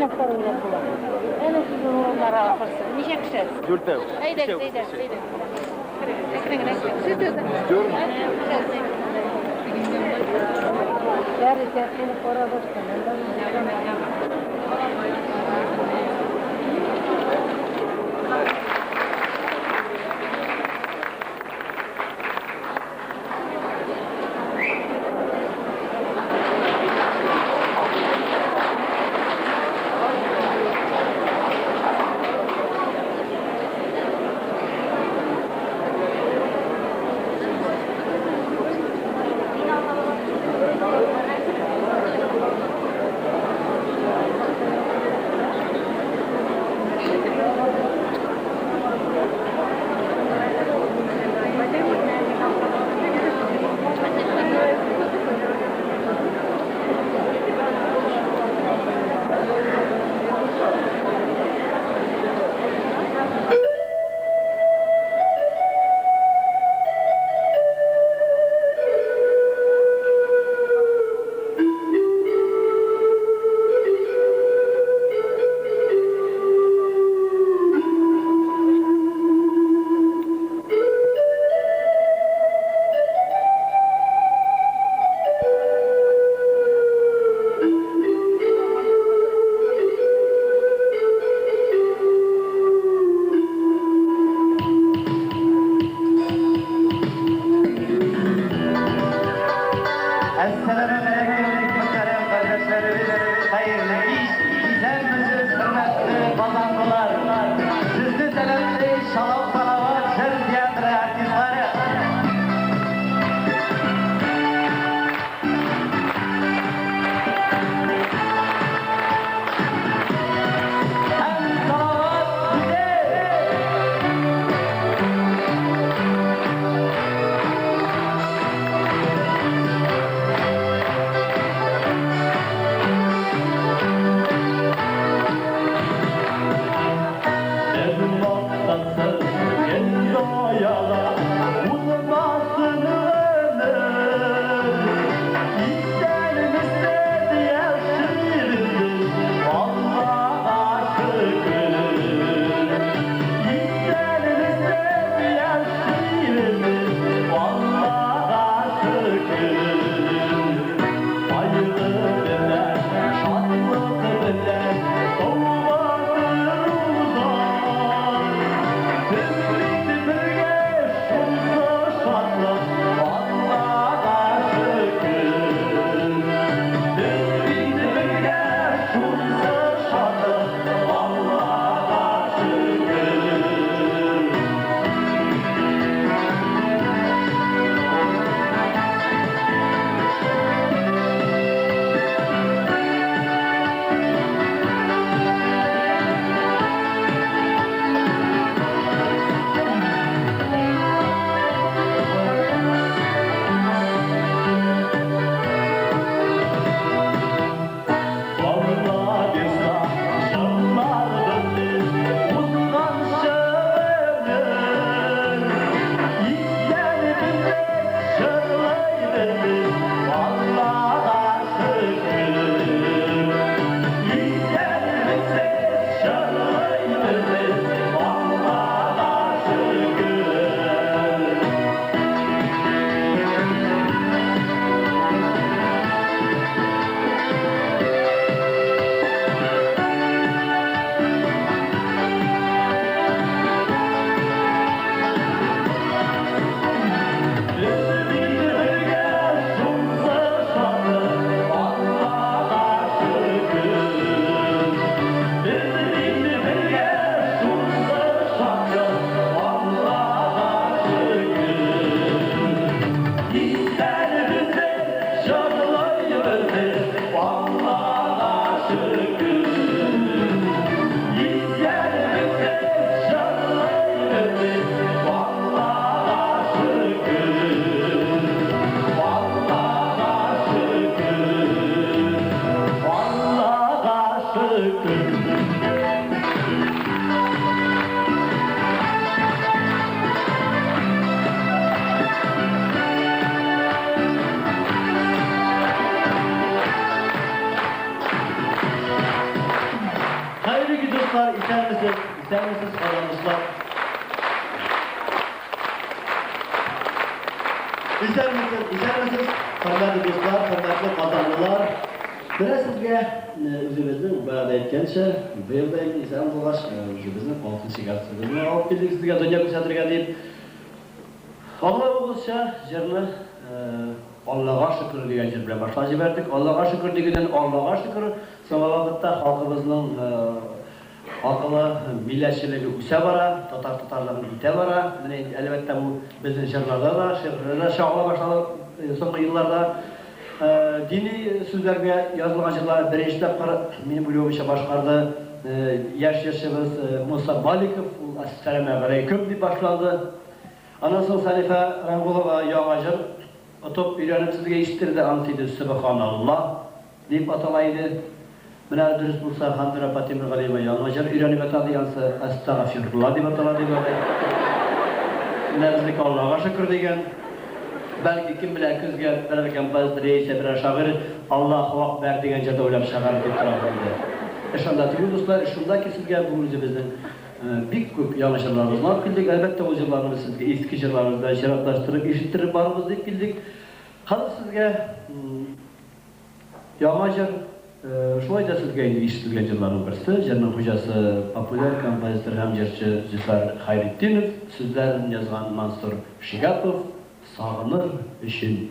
Менә второй ряд була. Әнә сезнең урыннар ахырсы. Ничә кеше? Дүртәү. Әйдәгез, әйдәгез, әйдәгез. Әкрен генә, әкрен генә. Исәнмесез, Казан дуслар. Исәнмесез, исәнмесез, хөрмәтле дуслар, хөрмәтле казанлылар. Менә сезгә үзебезнең, баягы да әйткәнчә, быел да инде исән булгач, үзебезнең алтынчы гасырыбызны алып килдек сезгә дөнья күрсәтергә дип. Аңлавыгызча, җырны Аллага шөкер дигән җыр белән башлап җибәрдек. Аллага шөкер дигәннән Аллага шөкер, соңгы вакытта халкыбызның акылы, милләтчелеге үсә бара, татар татарлыгын итә бара. Менә инде, әлбәттә, бу безнең җырларда да, шигырьләрдә дә чагыла башлады соңгы елларда. Дини сүзләргә язылган җырлар беренче тапкыр, минем уйлавымча, башкарды яшь җырчыбыз Муса Маликов, ул Әссәламәгаләйкүм дип башланды. Аннан соң Салифә Рангулова яңа җыр отып, өйрәнеп сезгә ишеттерде, анысы инде Сөбханалла дип атала иде. Менә дөрес булса, Хандра апа Тимергалиева яңа җыр өйрәнеп ята ди, анысы Әстәгафирулла дип атала дип атый. Менә безнеке Аллага шөкер дигән. Бәлки, кем белә, көзгә берәр композитор яисә берәр шагыйрь Аллаһу акбәр дигән җыр да уйлап чыгарыр дип торабыз инде. Эш анда түгел, дуслар, эш шунда ки, сезгә бүген үзебезнең Бик күп яңа җырларыбызны алып килдек. Әлбәттә, ул җырларны без сезгә иске җырларыбыз белән чиратлаштырып ишеттереп барырбыз дип килдек. Хәзер сезгә яңа җыр, шулай да сезгә инде ишетелгән җырларның берсе. Җырның хуҗасы популяр композитор һәм җырчы Зөфәр Хәйретдинов, сүзләрен язган Мансур Шигапов, Сагыныр өчен.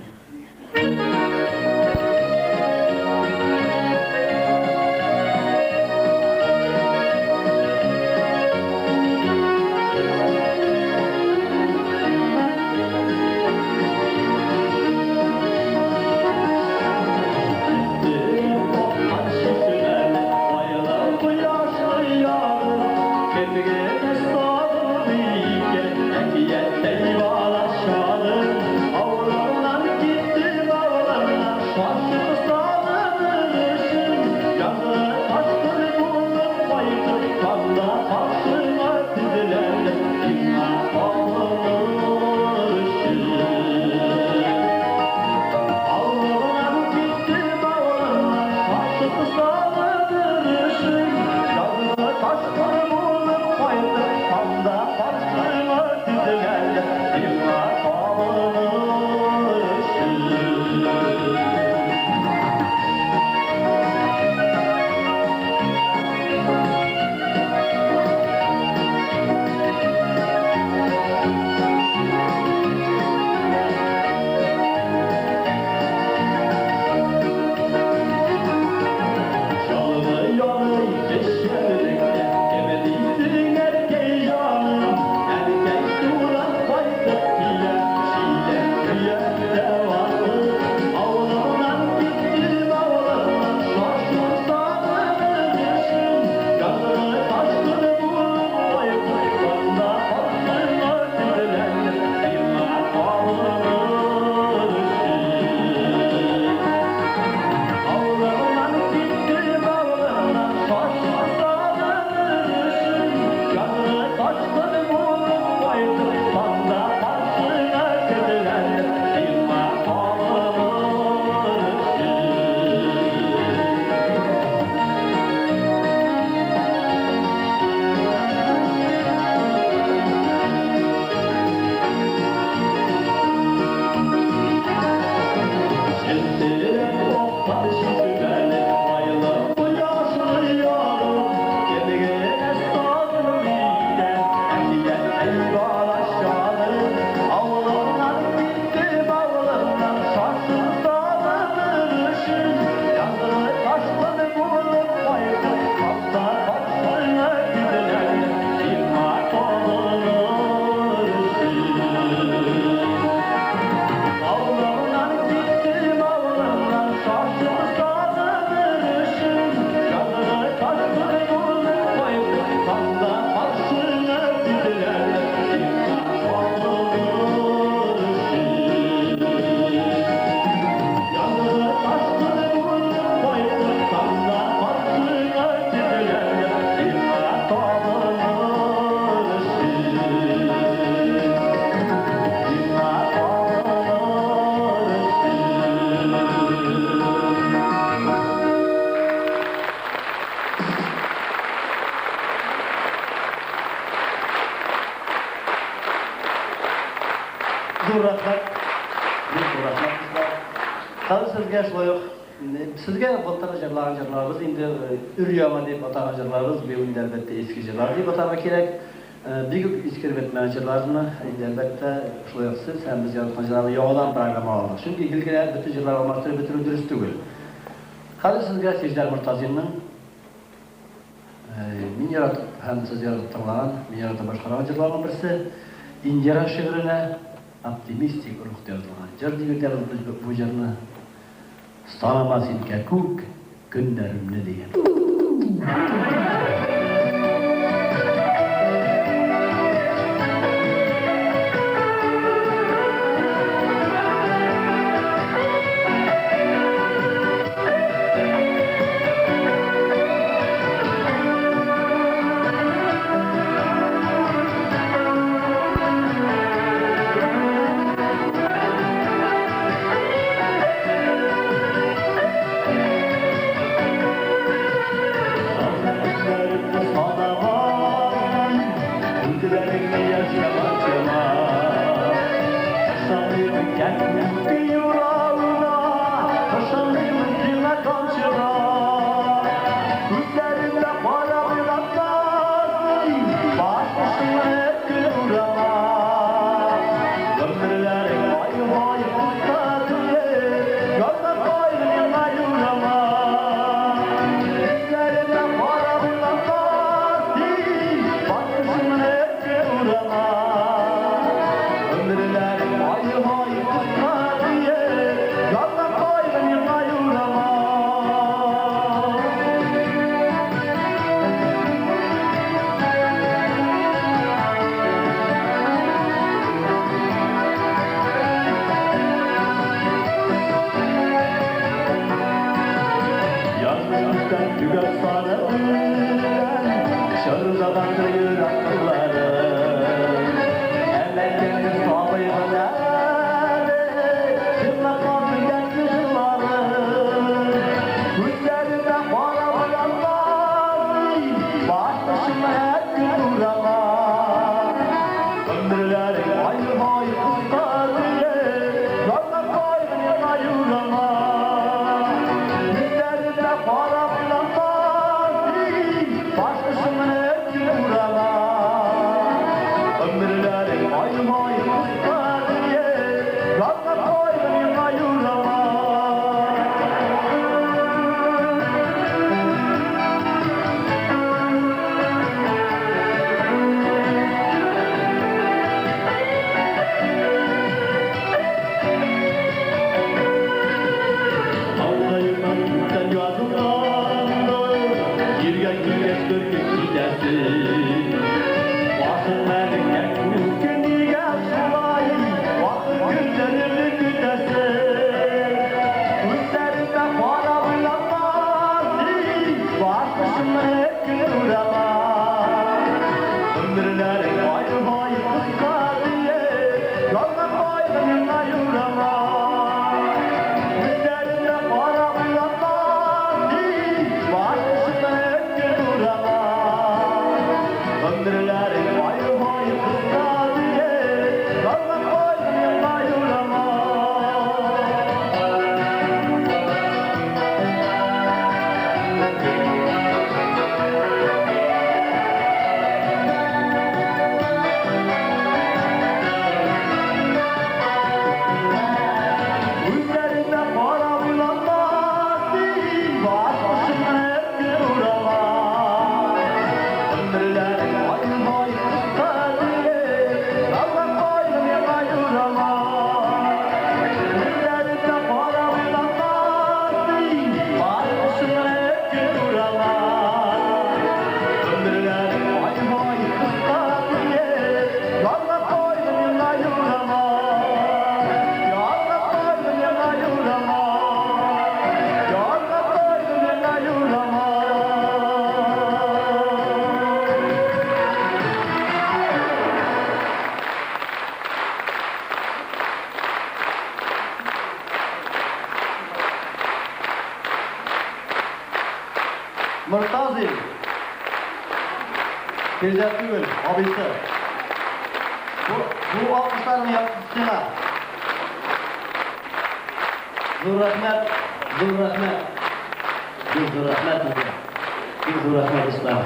Зур рәхмәт. Бик зур рәхмәт, дуслар. Хәзер сезгә шулай ук сезгә былтыр җырлаган җырларыбыз инде өр-яңа дип атаган җырларыбыз, бу инде әлбәттә иске җырлар дип атарга кирәк. Бик үк искереп бетмәгән җырларны инде әлбәттә шулай ук сез һәм без яраткан җырларны яңадан программага алдык. Чөнки гел генә бөтен җырлар алмаштырып бетерү дөрес түгел. Хәзер сезгә Сиждәр Мортазинның Мин яратып һәм сез яратып тыңлаган, мин яратып башкарган җырларның берсе, Индира шигыренә оптимистик рухта язылган җыр дип йөртәбез без бу җырны. Санама син кәкүк көннәремне дигән. Мортазин. Фирзә түгел, абыйсы. Бу Бу алкышларны сиңа. Зур рәхмәт, зур рәхмәт. Бик зур рәхмәт сезгә. Бик зур рәхмәт, дуслар.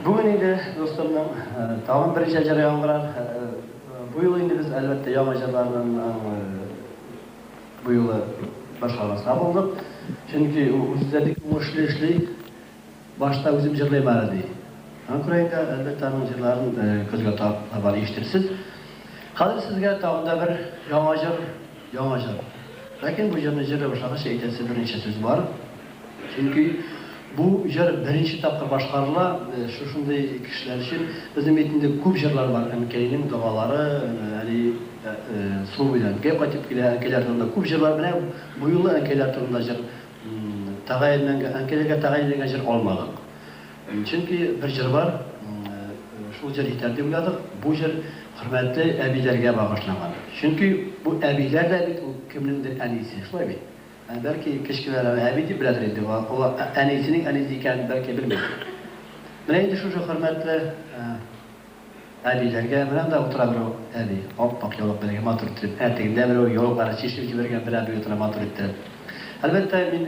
Бүген инде дустымның тагын берничә җыры яңгырар. Бу юлы инде без, әлбәттә, яңа җырларның бу юлы башкармаска булдык. Чөнки ул үзе дә бик уңышлы эшли. Башта үзем җырлыйм әле, ди. Шуңа күрә инде, әлбәттә, аның җырларын көзгә таба ишетерсез. Хәзер сезгә тагын да бер яңа җыр, яңа җыр. Ләкин бу җырны җырлый башлагач, әйтәсе берничә сүз бар. Чөнки бу җыр беренче тапкыр башкарыла, шушындый кешеләр өчен. Безнең бит инде күп җырлар бар, әнкәйнең догалары, әни су буеннан әнкәй кайтып килә, әнкәйләр турында күп җырлар. Менә бу юлы әнкәйләр турында җыр тәгаенләнгән, әнкәйләргә тәгаенләнгән җыр алмадык. Чөнки бер җыр бар, шул җыр җитәр дип уйладык. Бу җыр хөрмәтле әбиләргә багышланган. Чөнки бу әбиләр дә бит ул кемнеңдер әнисе, шулай бит? Ә бәлки кечкенәләр аны әби дип беләдер инде, ул әнисенең әнисе икәнен бәлки белми. Менә инде шушы хөрмәтле әбиләргә, менә анда утыра берәү әби, ап-ак яулык бәйләгән, матур иттереп, ә тегендә берәү яулыкларын чишеп җибәргән бер әби утыра матур иттереп. Әлбәттә, мин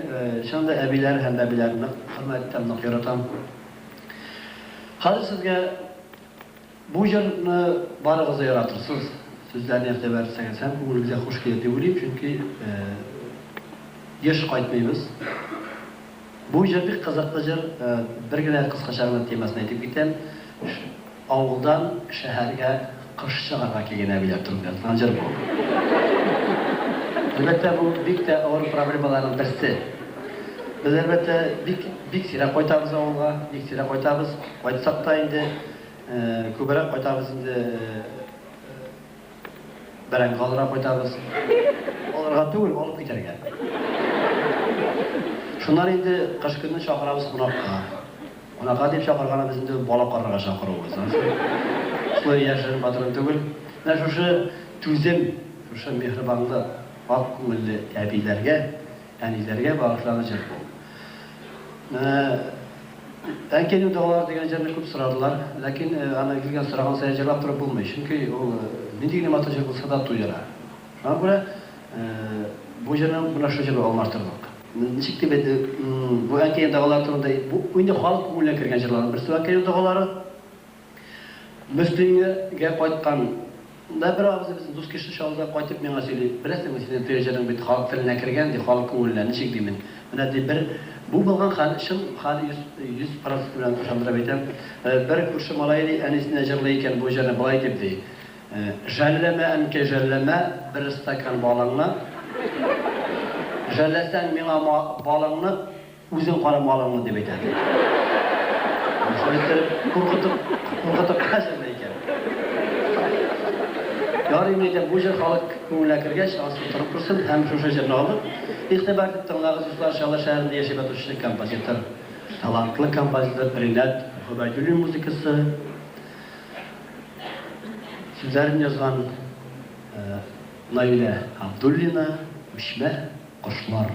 чыннан да әбиләр һәм бәбиләрне нык хөрмәт итәм, нык яратам. Хәзер сезгә Бу җырны барыгыз да яратырсыз, сүзләренә игътибар итсәгез һәм күңелегезгә хуш килер дип уйлыйм, чөнки еш кайтмыйбыз. Бу җыр бик кызыклы җыр, бер генә кыскача гына темасын әйтеп китәм. Авылдан шәһәргә кыш чыгарга килгән әбиләр турында язылган җыр бу. Әлбәттә, бу бик тә авыр проблемаларның берсе. Без, әлбәттә, бик, бик сирәк кайтабыз авылга, бик сирәк кайтабыз. Кайтсак та инде, Күбрәк кайтабыз инде, бәрәңге алырга кайтабыз. Алырга түгел, алып китәргә. Шуннан инде кыш көне чакырабыз кунакка. Кунакка дип чакырганыбыз инде бала карарга чакыруыбыз. Шулай яшерен батырын түгел. Менә шушы түзем, шушы миһербанлы, ак күңелле әбиләргә, әниләргә багышланган җыр бу. Әнкәйнең догалары дигән җырны күп сорадылар, ләкин аны гел сораган саен җырлап торып булмый, чөнки ул нинди генә матур җыр булса да туйдыра. Шуңа күрә бу җырны менә шул җыр белән алмаштырдык. Ничек дип әйтә, бу әнкәйнең догалары турында, бу инде халык күңеленә кергән җырларның берсе әнкәйнең догалары. Мөслимгә кайткан да бер абзый безнең дус кеше Чаллыда кайтып миңа сөйли, Беләсеңме, синең теге җырың бит халык теленә кергән, ди, халык күңеленә, ничек димен. Менә, ди, бер бу булган хәл, чын хәл, 100, 100 процент белән ышандырып әйтәм. Бер күрше малае, ди, әнисенә җырлый икән бу җырны болай дип, ди, Жәлләмә, әнкәй, жәлләмә, бер стакан балыңны. Жәлләсәң миңа балыңны, Үзең кара малыңны, дип әйтә, ди. Шулай иттереп, куркытып, куркытып кына җырлый икән. Ярый, мин әйтәм, бу җыр халык күңеленә кергәч, анысы торып торсын һәм шушы җырны алдык. Игътибар итеп тыңлагыз, дуслар, Чаллы шәһәрендә яшәп ятучы композитор, талантлы композитор Ринат Гобәйдуллин музыкасы, сүзләрен язган Наилә Абдуллина, Күчмә кошлар.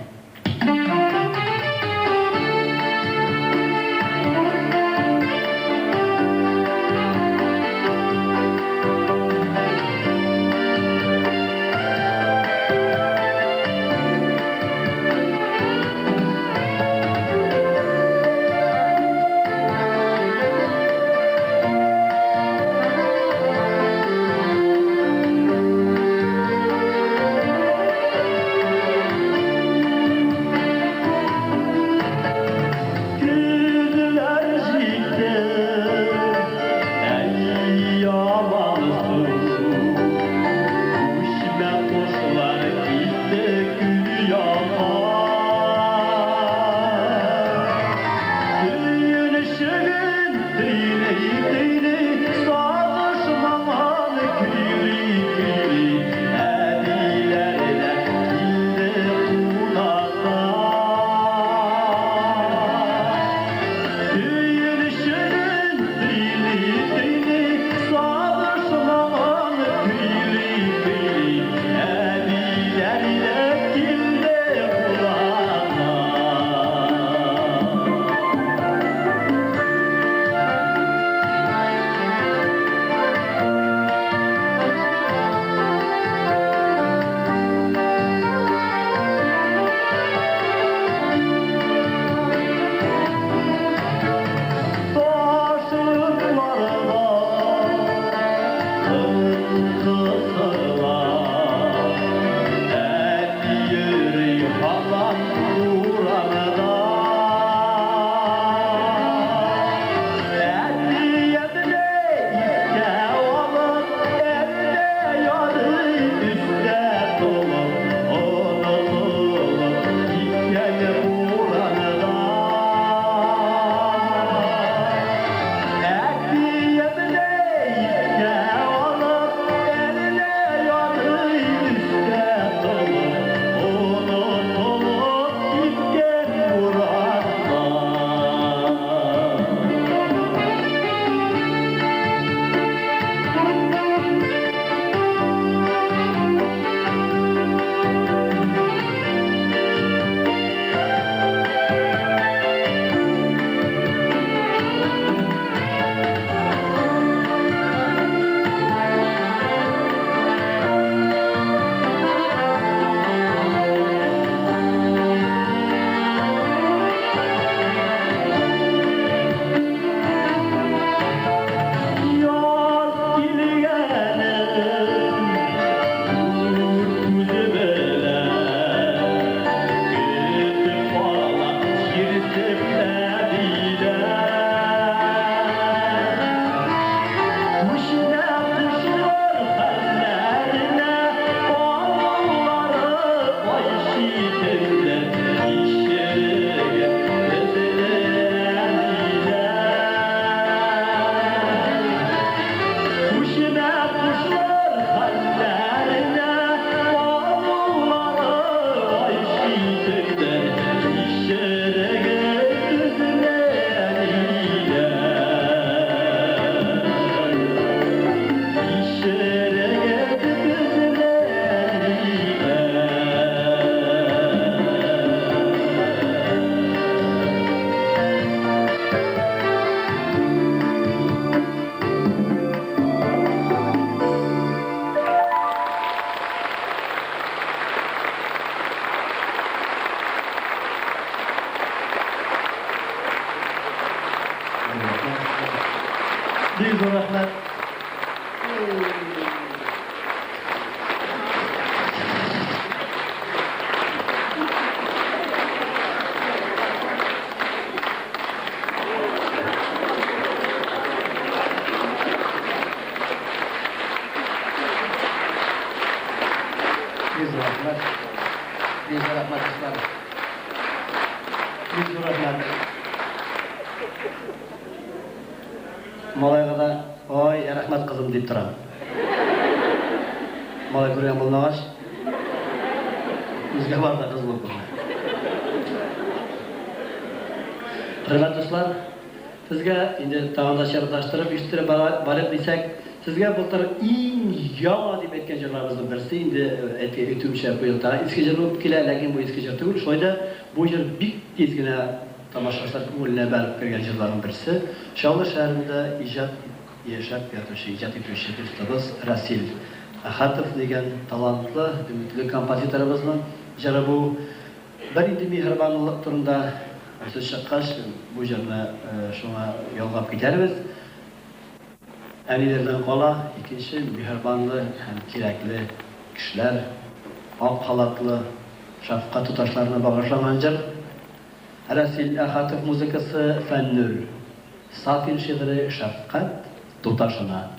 кысыла. Әти йөри һаман урамда. Әтиемне искә алып, әлдә ярый өстә тулып, онытылып киткән буранда. Әтиемне искә алып, әлдә ярый өстә тулып, онытылып киткән буранда. Яз килгәнен дүрт күзе белән көтеп ала җирсеп әбиләр. Күченә кошлар хәлләренә, авыллары ай читендә, ишеген безнең әниләр. Күченә кошлар хәлләренә, авыллары ай читендә, ишереген безнең әниләр. Ишереген безнең әниләр. Бик зур рәхмәт. Бик зур рәхмәт. Бик зур рәхмәт, дуслар. Бик зур рәхмәт. Малайга да, ой, рәхмәт, кызым, дип торам. Малай күргән булмагач, үзгә бар да кыз булып күренә. Хөрмәтле дуслар, сезгә инде тагын да чиратлаштырып ишеттереп барыйк дисәк, сезгә былтыр иң яңа дип әйткән җырларыбызның берсе инде әйтүемчә быел тагын иске җыр булып килә, ләкин бу иске җыр түгел, шулай да бу җыр бик тиз генә тамашачылар күңеленә бәреп кергән җырларның берсе. Чаллы шәһәрендә иҗат яшәп ятучы, иҗат итүче дустыбыз Расил Әхәтов дигән талантлы, өметле композиторыбызның җыры бу. Бер инде миһербанлылык турында сүз чыккач, бу җырны шуңа ялгап китәрбез. Әниләрдән кала, икенче миһербанлы һәм кирәкле кешеләр, ак халатлы шәфкать туташларына багышланган җыр. Расил Әхәтов музыкасы, Фәннүр Сафин шигыре Шәфкать туташына.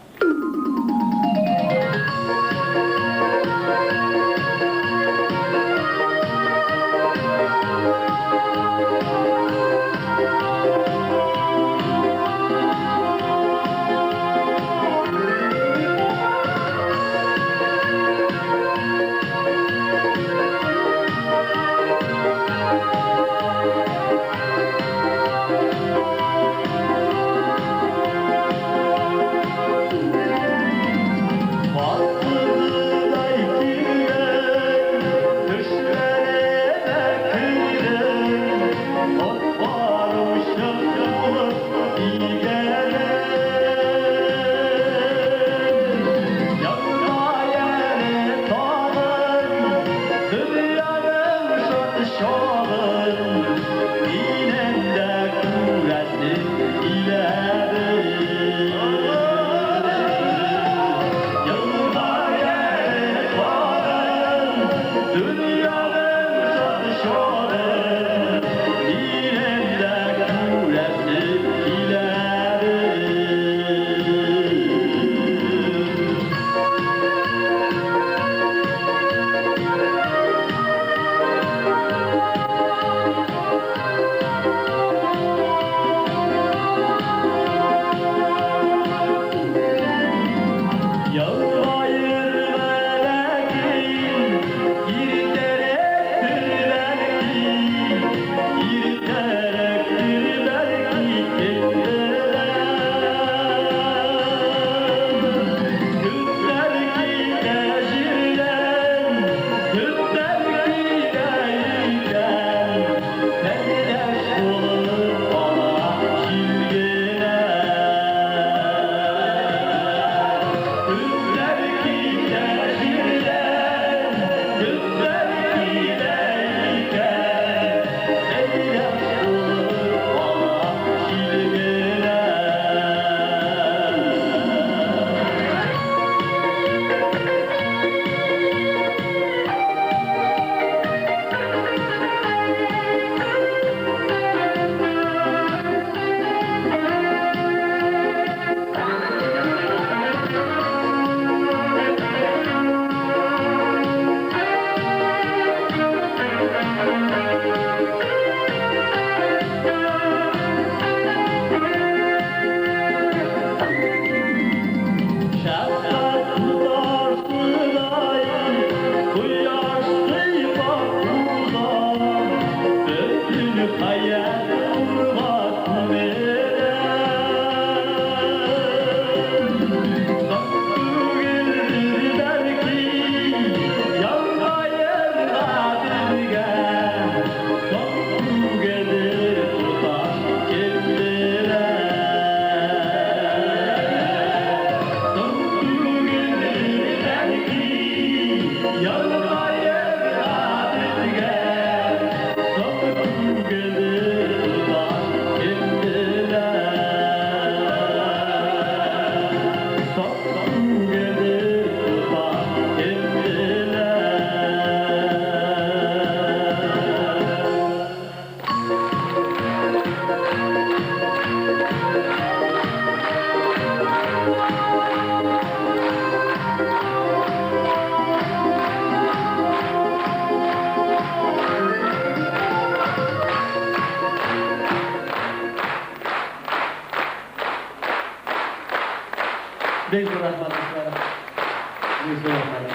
Бик зур рәхмәт.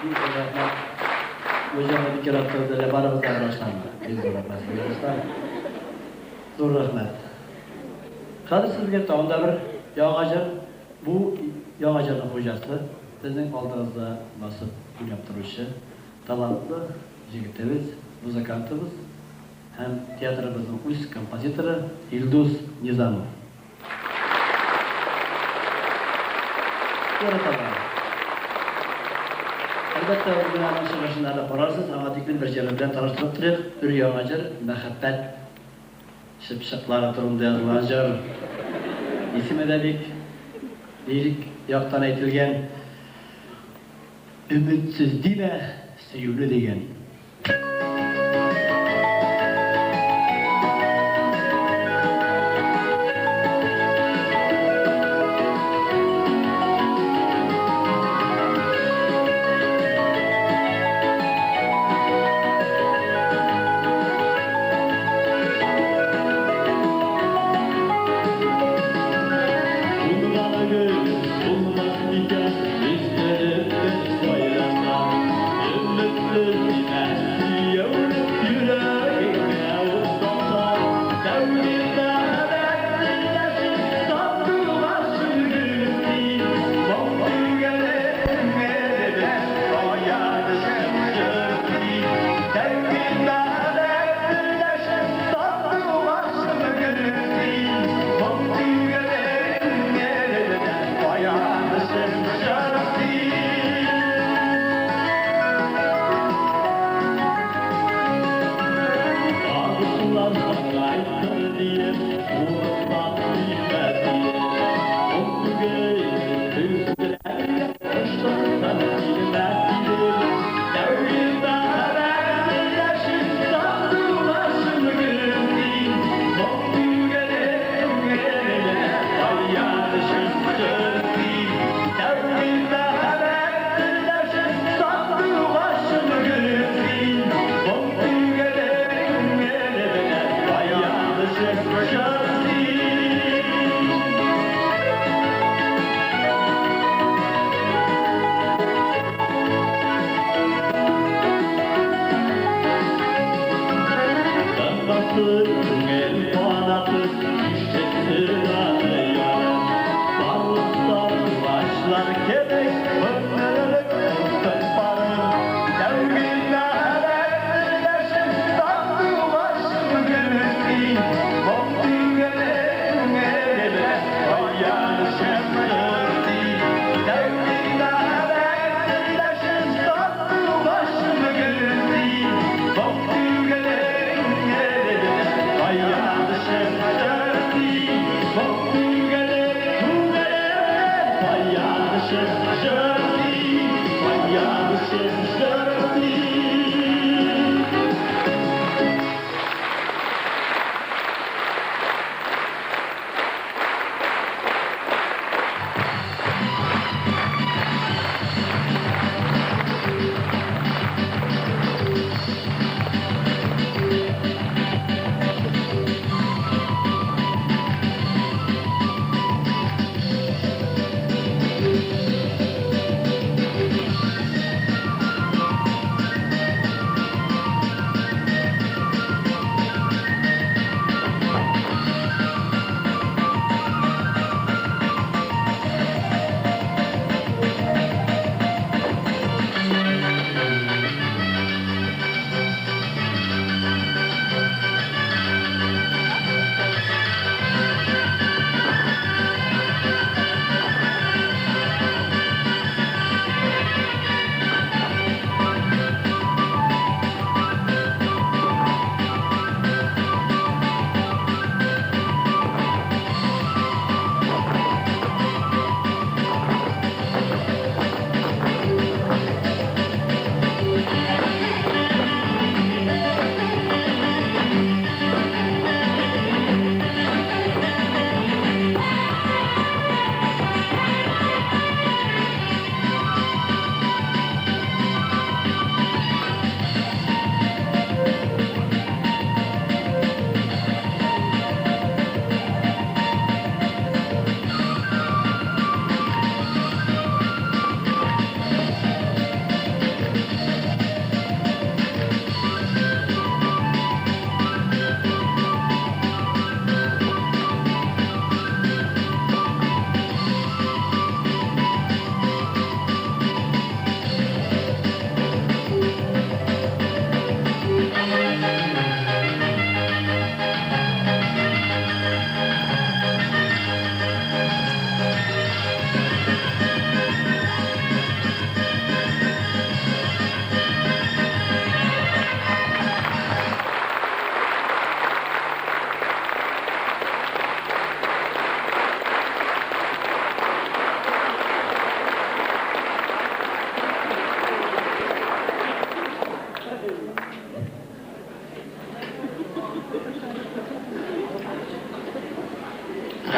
Бик зур рәхмәт. Бу җырны бик яраттыгыз әле, барыгыз да врачлармы? Бик зур рәхмәт сезгә, дуслар. Зур рәхмәт. Хәзер сезгә тагын да бер яңа җыр. Бу яңа җырның хуҗасы, безнең алдыгызда басып уйнап торучы талантлы җегетебез, музыкантыбыз һәм театрыбызның үз композиторы Илдус Низамов. Яраталар. Әлбәттә, бүген аның чыгышын әле карарсыз, аңа тиклем бер җыры белән таныштырып торыйк. Өр-яңа җыр, Мәхәббәт чыпчыклары турында язылган җыр. Исеме дә бик лирик яктан әйтелгән. Өметсез димә, сөюле диген. Тулган гөл булмас микән, үстереп без сайрасак? Өметсез димә, сөюне йөрәгеңә ут салса. Тәүге мәхәббәт телдәшең, сандугачым гөл син. Моң түгәрәгеңә таянычым җыр син. Тәүге мәхәббәт телдәшең, сандугачым гөл син. Моң түгәрәгеңә таянычым җыр син. Сагышлар саргайтыр диеп, курыкмас димәс идем. Моң түгел, өзеләр, ышыксыз килмәс идем. Тәүге мәхәббәт телдәшем, сандугачым гөл син. Моң түгәрәгеңә таянычым җыр син. Тәүге мәхәббәт телдәшем, сандугачым гөл син. Моң түгәрәгеңә таянычым җыр син. Тыңласы күңел канаты, ишетсен аны ярым. Барлык сандугачлар кебек, гомерлек дустым барым. Тәүге мәхәббәт телдәшем, сандугачым гөл син. Моң түгәрәгеңә таянычым җыр син. Тәүге мәхәббәт телдәшем, сандугачым гөл син. Моң түгәрәгеңә таянычым җыр син. Моң түгәрәгеңә таянычым җыр.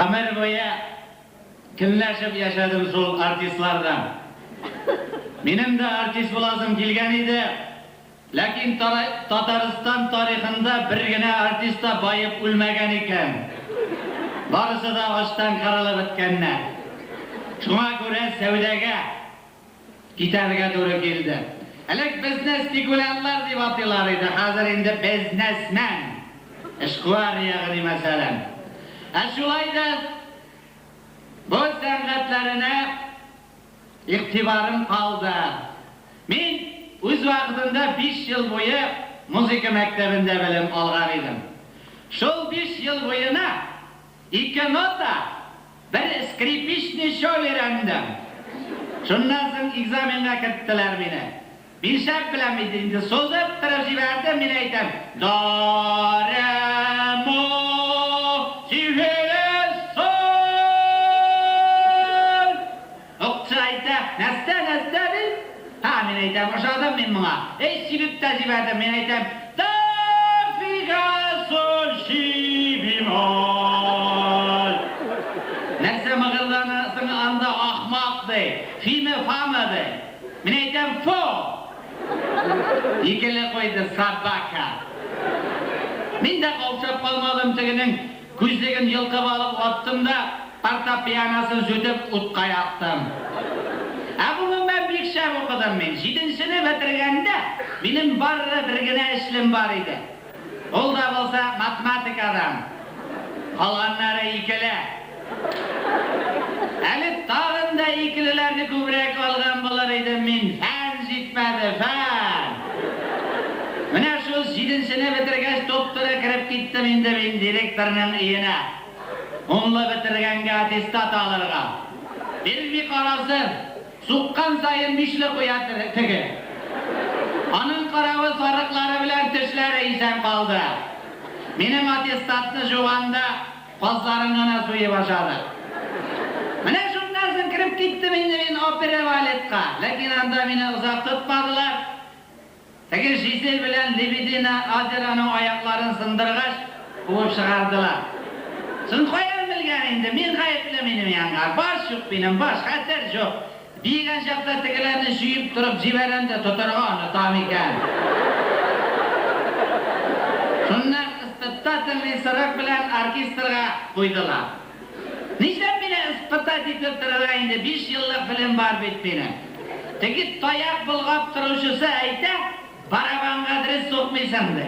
Гомер буе көнләшеп яшәдем шул артистлардан. Минем дә артист буласым килгән иде, ләкин Татарстан тарихында бер генә артист та баеп үлмәгән икән. Барысы да ачтан кырылып беткәннәр. Шуңа күрә сәүдәгә китәргә туры килде. Элек безне спекулянтлар дип атыйлар иде, хәзер инде бизнесмен, эшкуар ягъни мәсәлән. Ә шулай да бу сәнгатьләренә игътибарым калды. Мин үз вакытында биш ел буе музыка мәктәбендә белем алган идем. Шул биш ел буена ике нота, бер скрипичный шо өйрәндем. Шуннан соң экзаменга керттеләр мине. Мин шәп беләм бит инде, сузып торып җибәрдем, мин әйтәм, до, ре, мо, си, фе, соль. Укытучы әйтә, нәрсә, нәрсә ди? Һа, мин әйтәм, ошадым мин моңа. Эй, сибеп тә җибәрдем, мин әйтәм, до, фи, га, соль, си, бемоль. Нәрсә мыгырданасың анда, ахмак, ди, фиме, фамы, ди. Мин әйтәм, фо! Икеле куйды, собака. Мин дә каушап калмадым, тегенең Күзлеген йолкып алып аттым да, портапианосын сүтеп, утка яктым. Ә гомумән, бик шәп укыдым мин. Җиденчене бетергәндә, минем бары бер генә өчлем бар иде. Ул да булса математикадан. Калганнары икеле. Әле тагын да икелеләрне күбрәк алган булыр идем мин, фән җитмәде, фән! Менә шул җиденчене бетергәч, туп-туры кереп киттем инде мин директорның өенә. Унлы бетергәнгә аттестат алырга. Бирми карасын, суккан саен бишле куя теге. Аның каравы сарыклары белән тешләре исән калды. Минем аттестатны жуганда, Казларын гына суеп ашады. Менә шуннан соң кереп киттем инде мин опера-балетка. Ләкин анда мине озак тотмадылар. Теге Жизель белән Лебедина озероның аякларын сындыргач, куып чыгардылар. Соң каян белгән инде, мин гаепле минем янга. Баш юк минем, баш, хәтер җук. Биегән чакта тегеләрне чөеп торып җибәрәм дә тотарга онытам икән. Шуннан испытательный срок белән оркестрга куйдылар. Нишләп мине испытать итеп торырга инде, биш еллык белем бар бит минем. Теге таяк болгап торучысы әйтә, барабанга дөрес сукмыйсың, ди.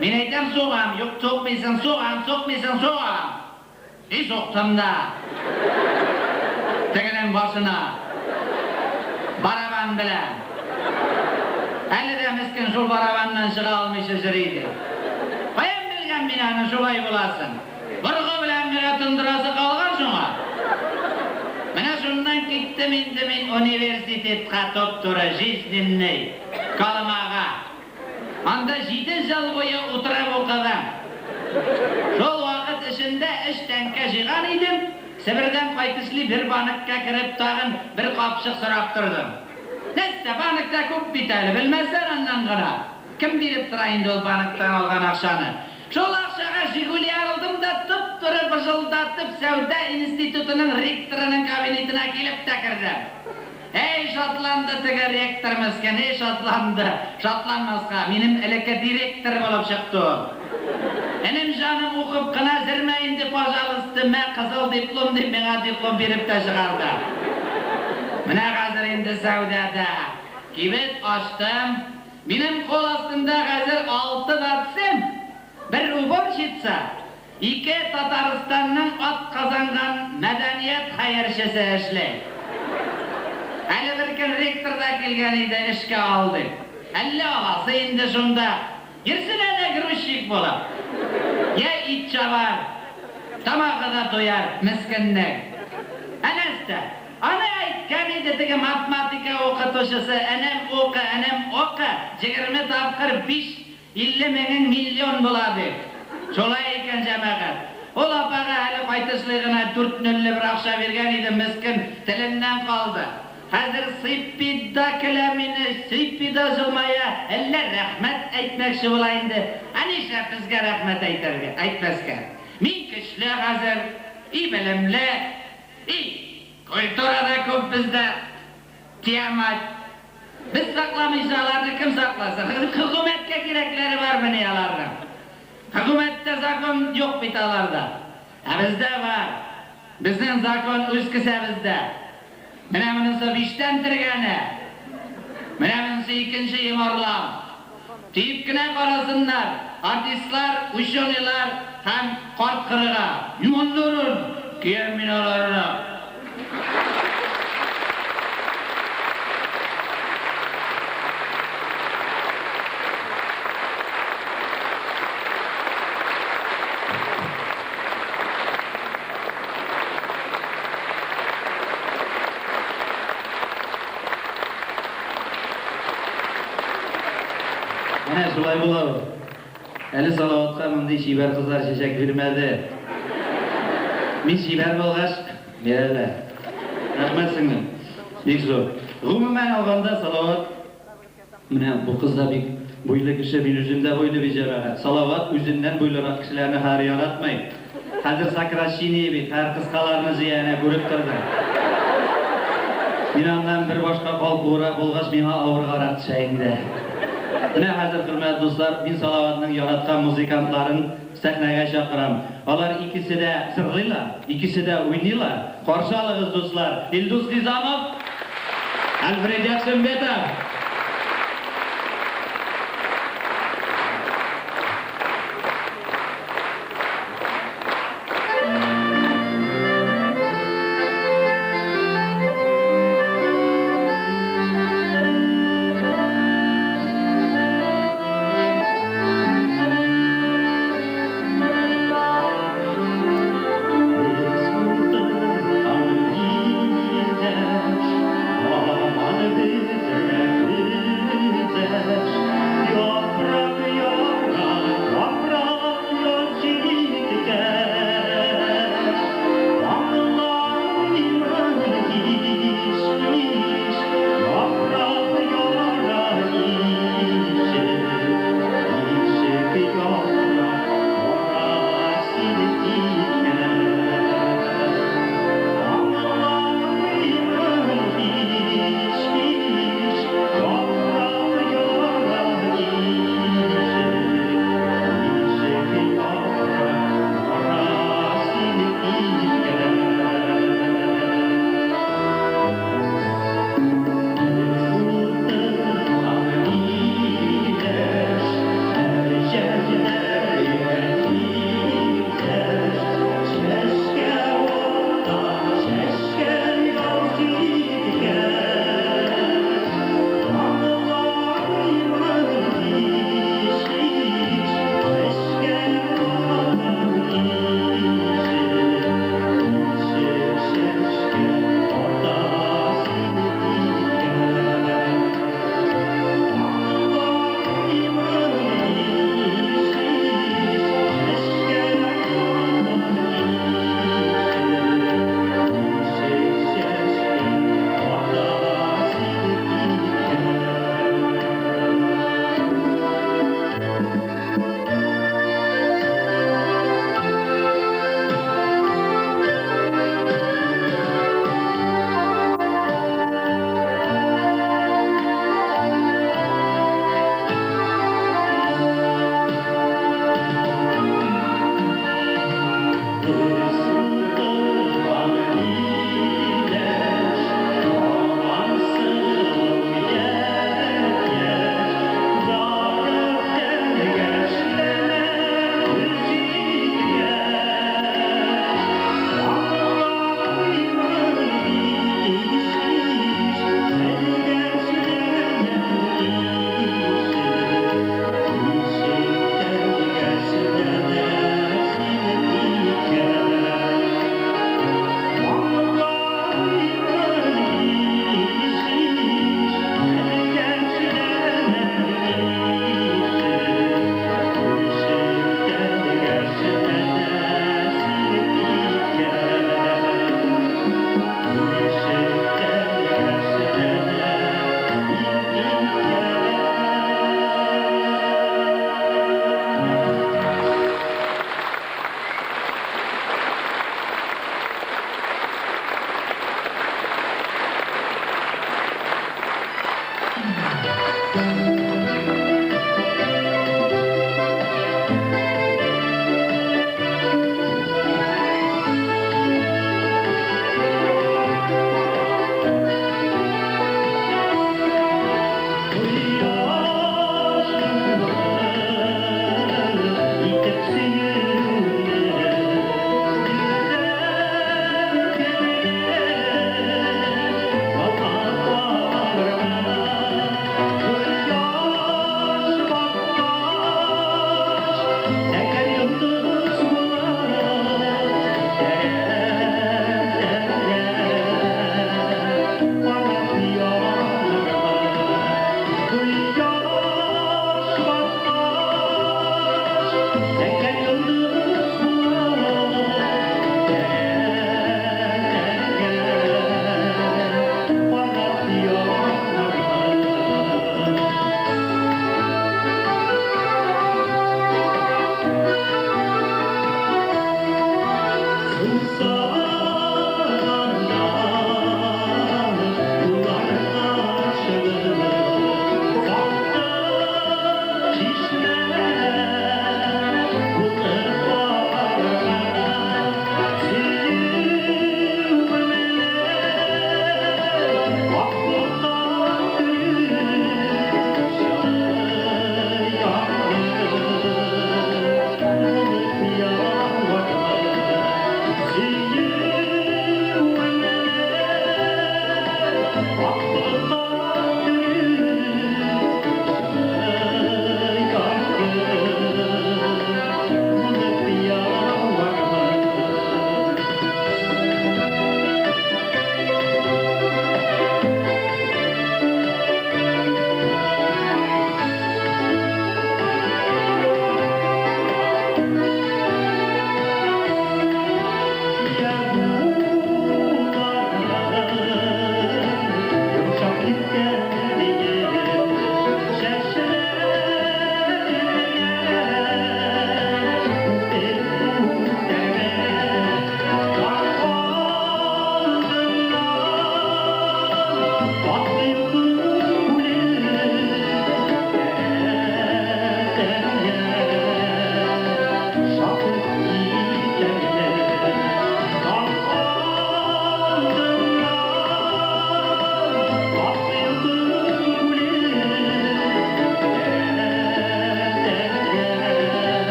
Мин әйтәм, сугам, юк, сукмыйсың, сугам, сукмыйсың, сугам. И суктым да тегенең башына барабан белән. Әле дә мескен шул барабаннан чыга алмыйча җөри иде. Каян белгән мин аның шулай буласын? Боргы белән генә тондырасы калган шуңа. Менә шуннан киттем инде мин университетка туп-туры, жизненный, Колымага. Анда җиде җыл буе утырып укыдым. Шул вакыт эчендә өч тәңкә җыйган идем, Себердән кайтышлый бер банкка кереп тагын бер капчык сорап тордым. Нәрсә, банкта күп бит әле, белмәсләр аннан гына. Кем биреп тора инде ул банктан алган акчаны? Шул акчага Жигули алдым да туп-туры быжылдатып сәүдә институтының ректорының кабинетына килеп тә кердем. Әй, шатланды теге ректор мескен, әй шатланды. Шатланмаска, минем элекке директор булып чыкты ул. Энем җаным, укып кына зермә инде, пожалысты, мә кызыл диплом, дип миңа диплом биреп тә чыгарды. Менә хәзер инде сәүдәдә. Кибет ачтым. Минем кул астында хәзер алты доцент, бер уборщица, Ике Татарстанның атказанган мәдәният хәерчесе эшли. Әле беркөн ректор да килгән иде, эшкә ал дип. Әллә аласы инде шунда. Йөрсен әнә грузчик булып. Йә ит чабар. Тамагы да туяр, мескеннең. Ә нәрсә? Аны әйткән иде теге матматика укытучысы, энем укы, энем укы, җегерме тапкыр биш 50 меңең миллион була, дип. Шулай икән, җәмәгать. Ул апага әле кайтышлый гына дүрт нөлле бер акча биргән идем, мескен, теленнән калды. Хәзер сыйпый да көлә мине, сыйпый да җылмая, әллә рәхмәт әйтмәкче була инде. Ә нишләп безгә рәхмәт әйтергә, әйтмәскә? Мин көчле хәзер. И белемле, и культура да күп бездә. Тиямать. Без сакламыйча аларны кем сакласын? Хөкүмәткә кирәкләре бармыни аларның? Хөкүмәттә закон юк бит аларда. Ә бездә бар. Безнең закон үз кесәбездә. Менә монысы биштән тергәне. Менә монысы икенче йомарлам. Тиеп кенә карасыннар, артистлар, ученыйлар һәм карт-корыга. Иманнарын киям мин аларына. Менә шулай була ул. Әле Салаватка мондый чибәр кызлар чәчәк бирмәде. Мин чибәр булгач, бирәләр. Рәхмәт, сеңлем. Бик зур. Гомумән алганда, Салават, менә бу кыз да бик буйлы кеше, мин үзем дә буйлы бит, җәмәгать. Салават үзеннән буйлырак кешеләрне хәзер яратмый. Хәзер сокращение бит, хәзер кыскаларны җыя, әнә күреп тордың. Мин аннан бер башка калкуырак булгач, миңа авыргарак төшә инде. Менә хәзер, хөрмәтле дуслар, мин Салаватның яраткан музыкантларын сәхнәгә чакырам. Алар икесе дә җырлыйлар, икесе дә уйныйлар. Каршы алыгыз, дуслар, Илдус Низамов, Альфред Якшимбетов!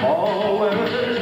Always.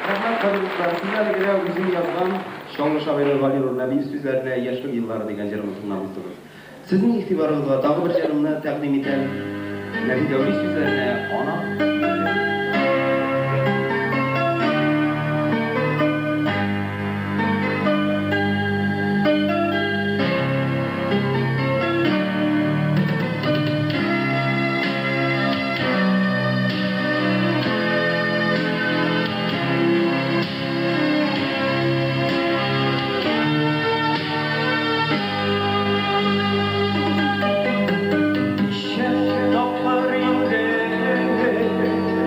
Рәхмәт, кадерле дуслар. Сез әле генә үзем язган Чаллы шагыйре Гали Нурнәбиев сүзләренә Яшьлек еллары дигән җырымны тыңлап уздыгыз. Сезнең игътибарыгызга тагы бер җырымны тәкъдим итәм. Нәби Дәүли сүзләренә Ана дигән җыр. Ничә тапкыр инде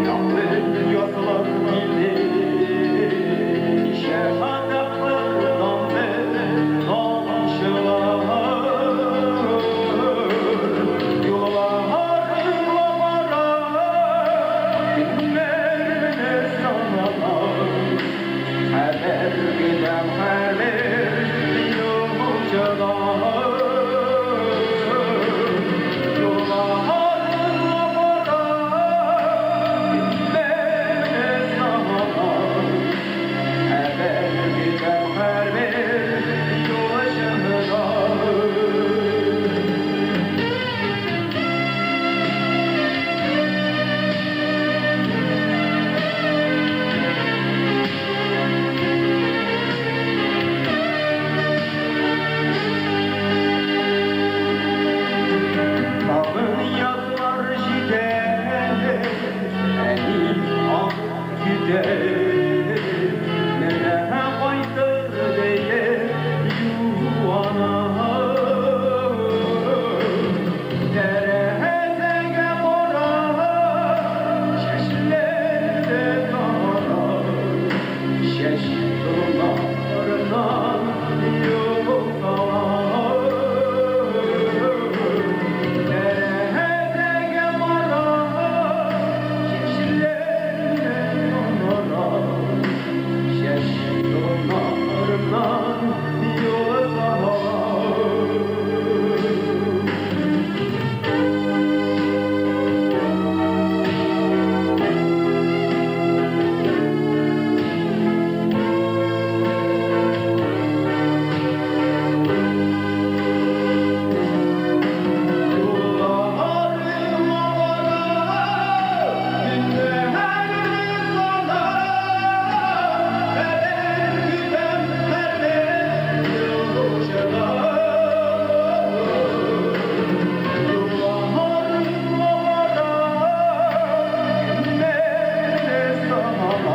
якты язлар килде, Ничә тапкыр тамды тамчылар. Юлларыңа бара, көннәрне саналар. Хәбәр көтәм һәрбер юлчыдан. Юлларыңа бара, көннәрне саналар. Хәбәр көтәм һәрбер юлчыдан. Тагын язлар җитә, әни аны көтә. Менә кайтыр диеп юана. Тәрәзәгә карап, чәчләре кара. Чәч толымнарыннан юл сала. Тәрәзәгә карап, чәчләре кара. Чәч толымнарыннан юл сала. Юлларыңа бара, көннәрне сана. Хәбәр көтәм һәрбер юлчыдан. Юлларыңа бара, көннәрне сана.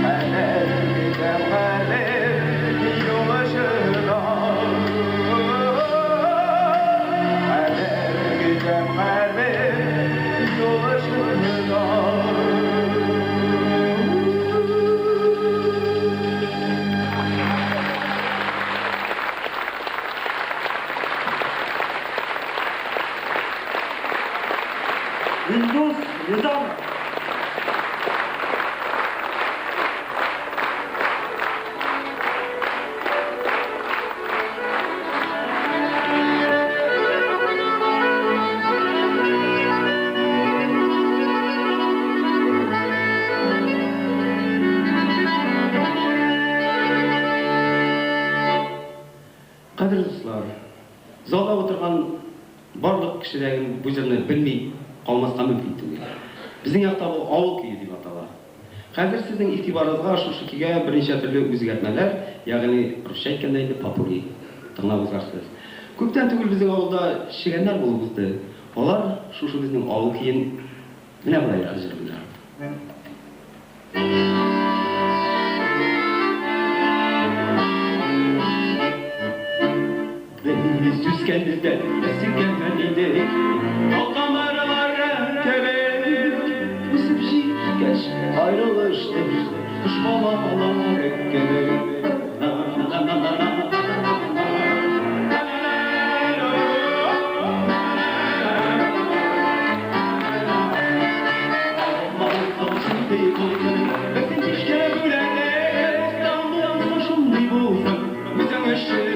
Хәбәр көтәм һәрбер юлчыдан. Хәбәр көтәм һәрбер юлчыдан. Илдус Низамов. Кадерле дуслар, залда утырган барлык кеше дә бу җырны белми калмаска мөмкин түгел. Безнең якта бу авыл көе дип атала. Хәзер сезнең игътибарыгызга шушы көйгә берничә төрле үзгәртмәләр, ягъни русча әйткәндә инде попурри, тыңлап узарсыз. Күптән түгел безнең авылда чегәннәр булып узды. Алар шушы безнең авыл көен менә болай җырлыйлар. Без үскәндә үскән идек, Тал тамырлары кебек. Үсеп җиткәч, аерылыштык, Кош балалары кебек. Шундый булсын, безнең нечкә бүләк, Истанбул шундый булсын, үзең өчен.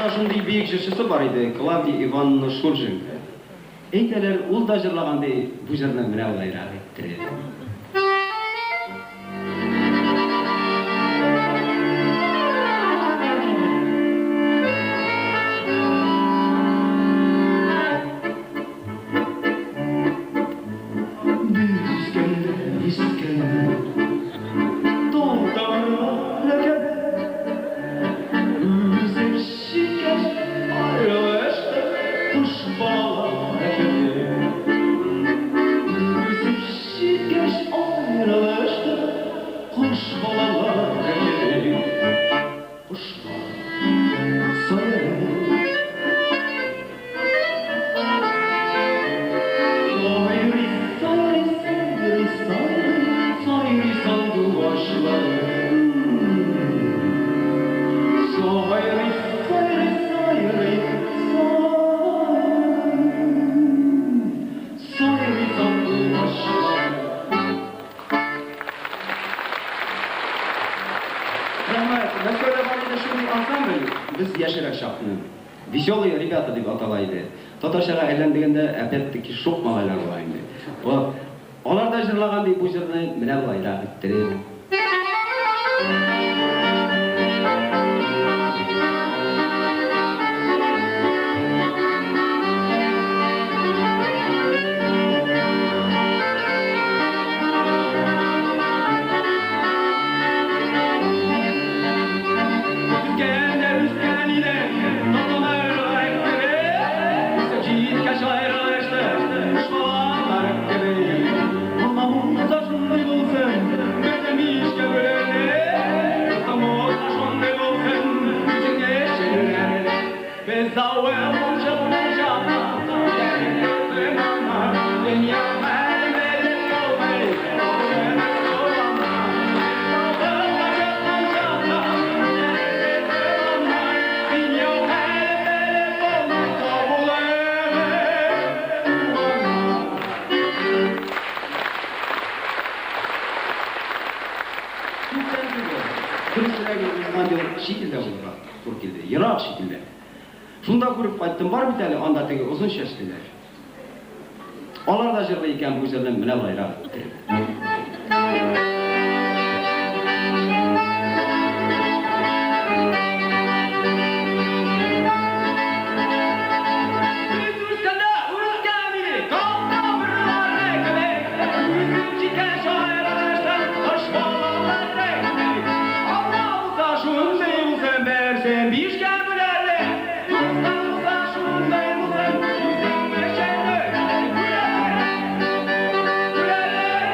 Татарларда шундый бөек җырчысы бар иде, Клавдия Ивановна Шульженко. Әйтәләр, ул да җырлаган ди бу җырны менә болайрак иттереп. Без үскәндә искән тау тамырлары кебек, Үсеп җиткәч аерылыштык кош балалары кебек. Үсеп җиткәч аерылыштык кош балалары кебек. Кошлар сайрый. Сайрый, сайрый, сайрый, сайрый, сайрый сандугачлар. Сайрый, сайрый, сайрый, сайрый, сайрый сандугачлар. Рәхмәт. Мәскәүдә бар иде шундый ансамбль, без яшьрәк чакны. Веселые ребята дип атала иде. Татарчага әйләндергәндә, опять-таки, шук малайлар була инде. Вот. Алар да җырлаган ди бу җырны менә болайрак иттереп. Үскәндә үскән идек, татымырлар кебек. Үсеп җиткәч аерылыштык, кош балалары кебек. Урманыбызда шундый булсын, безнең бишкә бүленеп. Дустымыз шундый булсын, үзеңне шүрләнеп. Без авыл чыккан чакта, дөнья хәлен белеп булмый, авылыбыз туганнар. Без авылга чыккан чакта, дөнья хәлен белеп булмый, авылыбыз туганнар. Күптән түгел, дөресрәге, узган ел чит илдә булырга туры килде, ерак чит илдә. Шунда күреп кайттым, бар бит әле анда теге озын чәчлеләр. Алар да җырлый икән бу җырны менә болайрак иттереп. Без үскәндә үскән идек, тау-тамырлары кебек. Үсеп җиткәч аерылыштык, кош балалары кебек. Алла булса шундый булсын, берсен бишкә бүләрлек. Дустың булса шундый булсын, үзең өчен бүләрлек. Бүләрлек.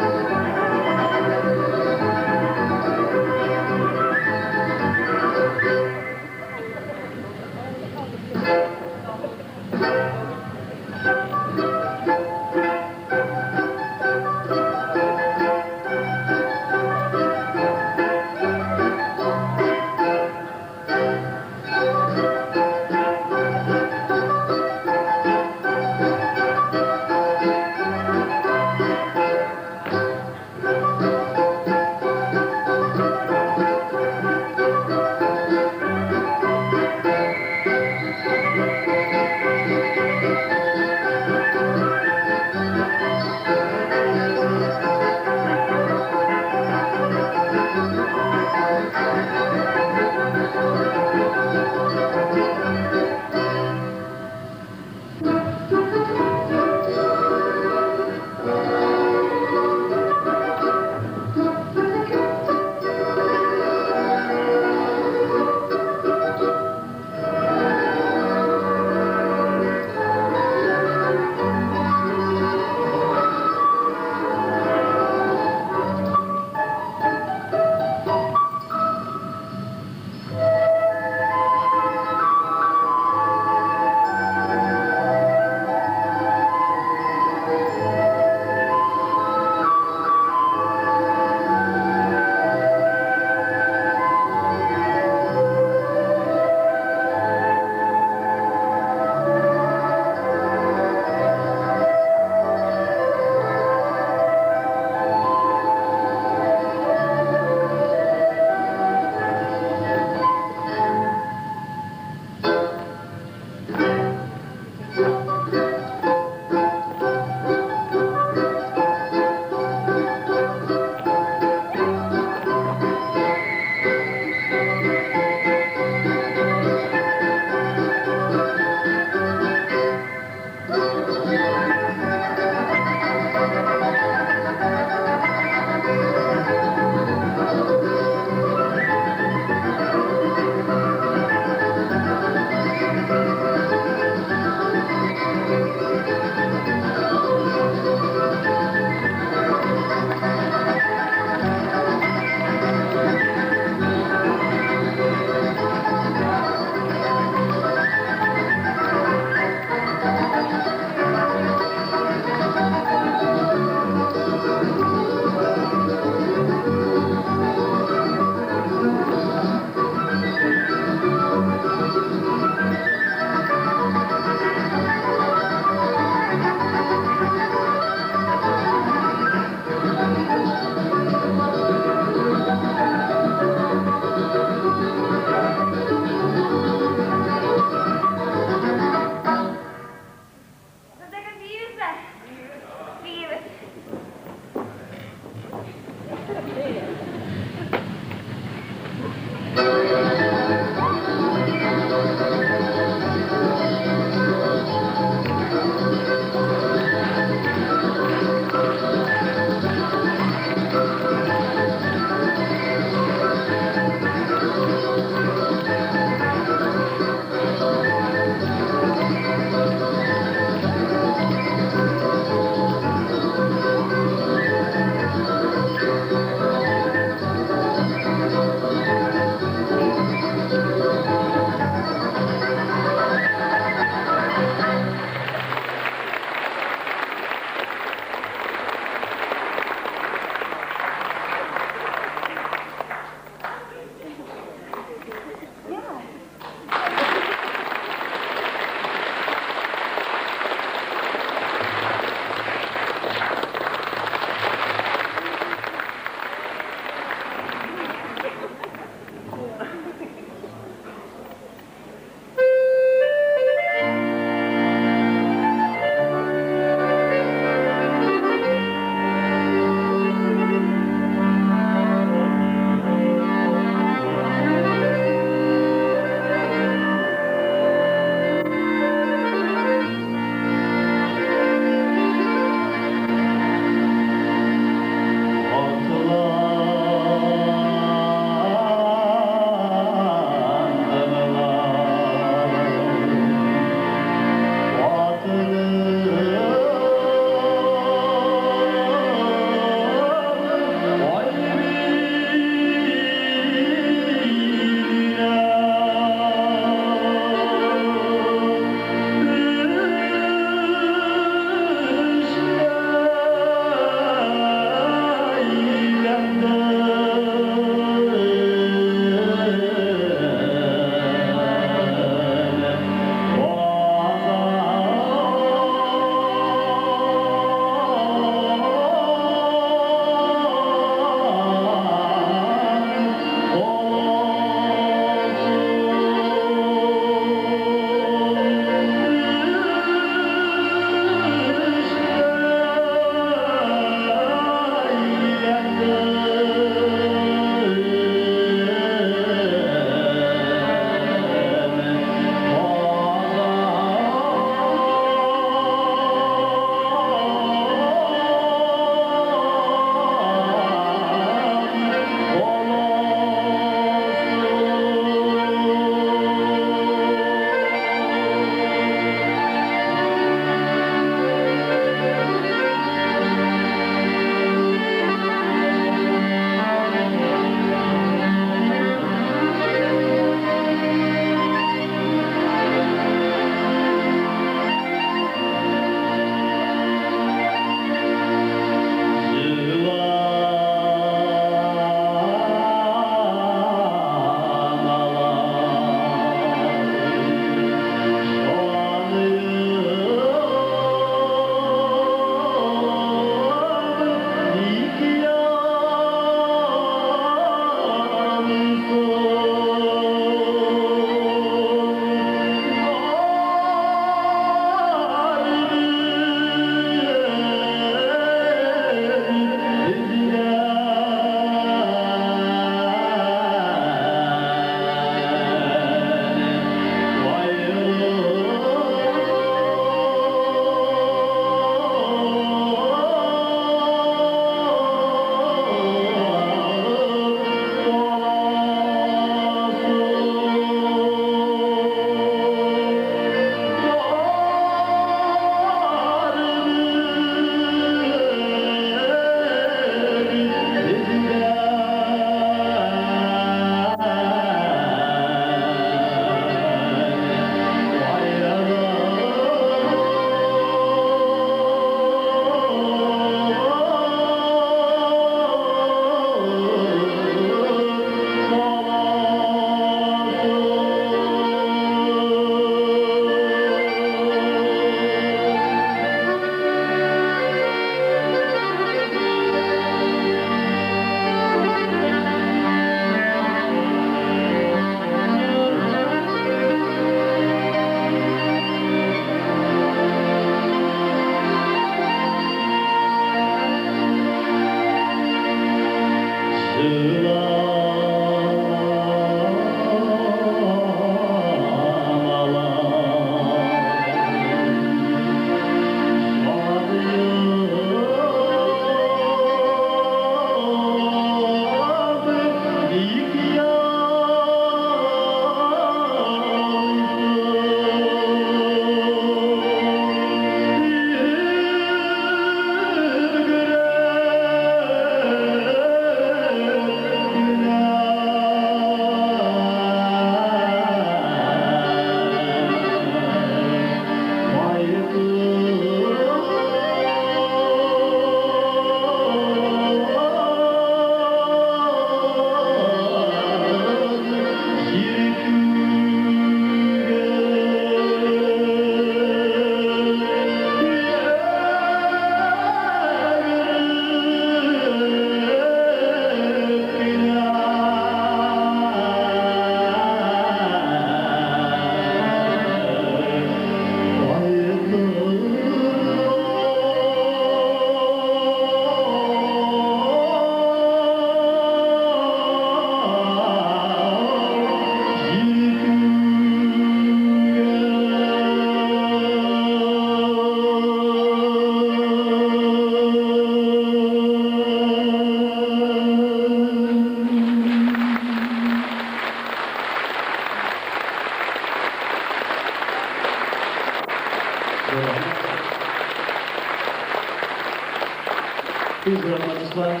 Хөрмәтле дуслар,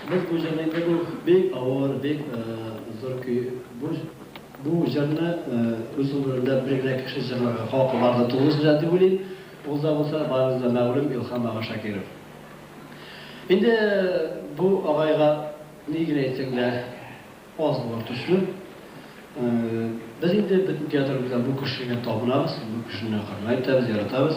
без бу җырны инде бу бик авыр, бик зур көй. Бу бу җырны үз гомерендә бер генә кеше җырларга хакы бар да тулысынча дип уйлыйм. Ул да булса барыгызга да мәгълүм Илһам ага Шакиров. Инде бу агайга ни генә әйтсәң дә, Аз булыр төсле. Без инде бөтен театрыбызда бу кешегә табынабыз, бу кешене хөрмәт итәбез, яратабыз.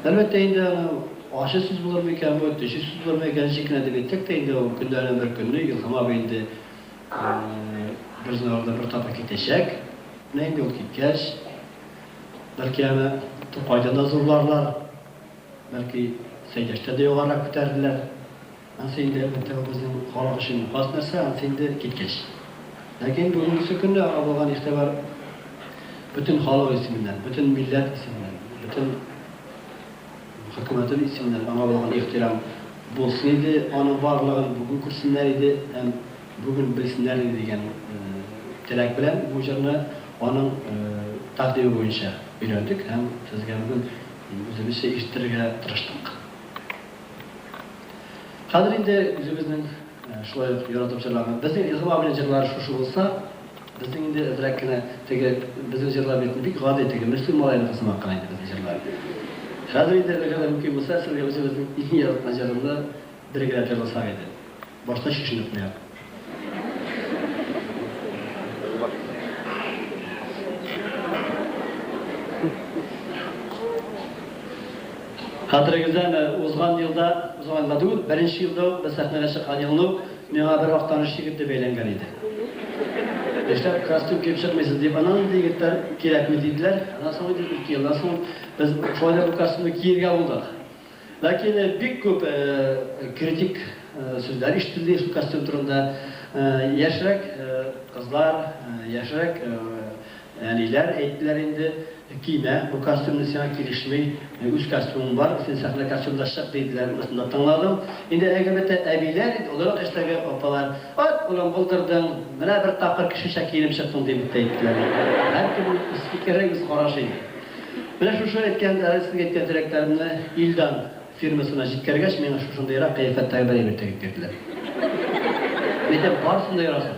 Әлбәттә инде аны ачы сүз булырмы икән бу, төче сүз булырмы икән, ничек кенә дип әйтсәк тә инде ул көннәрнең бер көнне Илһам абый инде безнең арада бер тапкыр китәчәк. Менә инде ул киткәч, бәлки аны Тукайдан да зурларлар, бәлки Сәйдәштән дә югарырак күтәрерләр. Ансы инде, әлбәттә, ул безнең халык өчен хас нәрсә, ансы инде киткәч. Ләкин бүгенгесе көндә аңа булган игътибар бөтен халык исеменнән, бөтен милләт исеменнән, бөтен хөкүмәтебез исеменнән аңа булган ихтирам булсын иде, аның барлыгын бүген күрсеннәр иде һәм бүген белсеннәр иде дигән теләк белән бу җырны аның тәкъдиме буенча өйрәндек һәм сезгә бүген үзебезчә ишеттерергә тырыштык. Хәзер инде үзебезнең шулай ук яратып җырлаган, безнең Илһам абыйның җырлары шушы булса, безнең инде әзрәк кенә теге безнең җырлар бит бик гади, теге Мөслим малаеныкы сымак кына инде безнең җырлар. Хәзер инде әгәр дә мөмкин булса, сезгә үзебезнең иң яраткан җырымны бергәләп җырласак иде. Башта чишенеп куяк. Хәтерегездәме, узган елда, узган елда түгел, беренче елда ук, без сәхнәгә чыккан елны ук, миңа бер Актаныш егете бәйләнгән иде. Нишләп костюм киеп чыкмыйсыз дип, аннан инде егетләр кирәкми диделәр. Аннан соң инде ике елдан соң без шулай да бу костюмны киергә булдык. Ләкин бик күп критик сүзләр ишетелде шул костюм турында. Яшьрәк кызлар, яшьрәк әниләр әйттеләр инде, кимә, бу костюмны сиңа килешми, үз костюмың бар, син сәхнә костюмында чык, диделәр, монысын да тыңладым. Инде әлбәттә әбиләр, инде олырак яшьтәге апалар, Ат, улым, булдырдың, менә бер тапкыр кешечә киенеп чыктың, дип тә әйттеләр. Һәркемнең үз фикере, үз карашы инде. Менә шушы әйткән, әле сезгә әйткән теләкләремне Илдан фирмасына җиткергәч, миңа шушындыйрак кыяфәттәге бер әйбер тегеп бирделәр. Мин әйтәм, барысын да ярасын.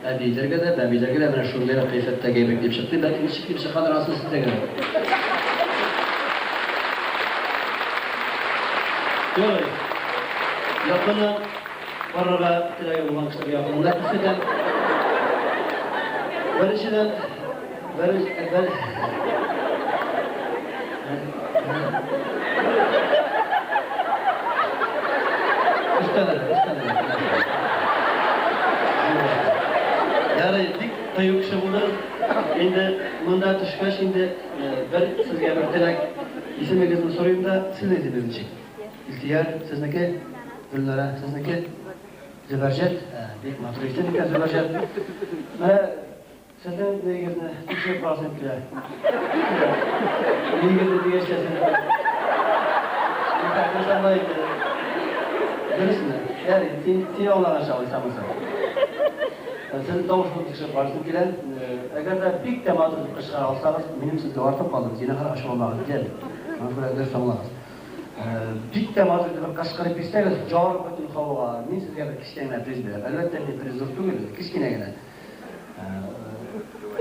Әбиләргә дә, бәбиләргә дә менә шундыйрак кыяфәттәге әйбер килеп чыкты. Бәлки ничек килеп чыккандыр, анысын сез дә генә. Ярый. Якыннан карарга теләге булган кешеләргә якыннан күрсәтәм. Беренчедән, бер, бер, Өстәләр, өстәләр. Ярый, бик кыю кеше булдыгыз. Инде монда төшкәч, инде бер сезгә бер теләк. Исемегезне сорыйм да, сезнең исемегез ничек? Илтияр, сезнеке? Гөлнара, сезнеке? Зөбәрҗәт, бик матур исем икән Зөбәрҗәт. Менә Сезнең нигезне тикшереп карасым килә. Нигезне дигәч тә син Никахлашанда инде. Дөресме? Ярый, син син аңлаганча алайса булса. Сезнең тавышны тикшереп карасым килә. Әгәр дә бик тә матур итеп кычкыра алсагыз, минем сезгә артып калдым, зинһар ачуланмагыз, җәл. Шуңа күрә дөрес аңлагыз. Бик тә матур итеп кычкырып бирсәгез, жарып бөтен һавага, мин сезгә бер кечкенә генә приз бирәм. Әлбәттә, мин приз зур түгел, кечкенә генә.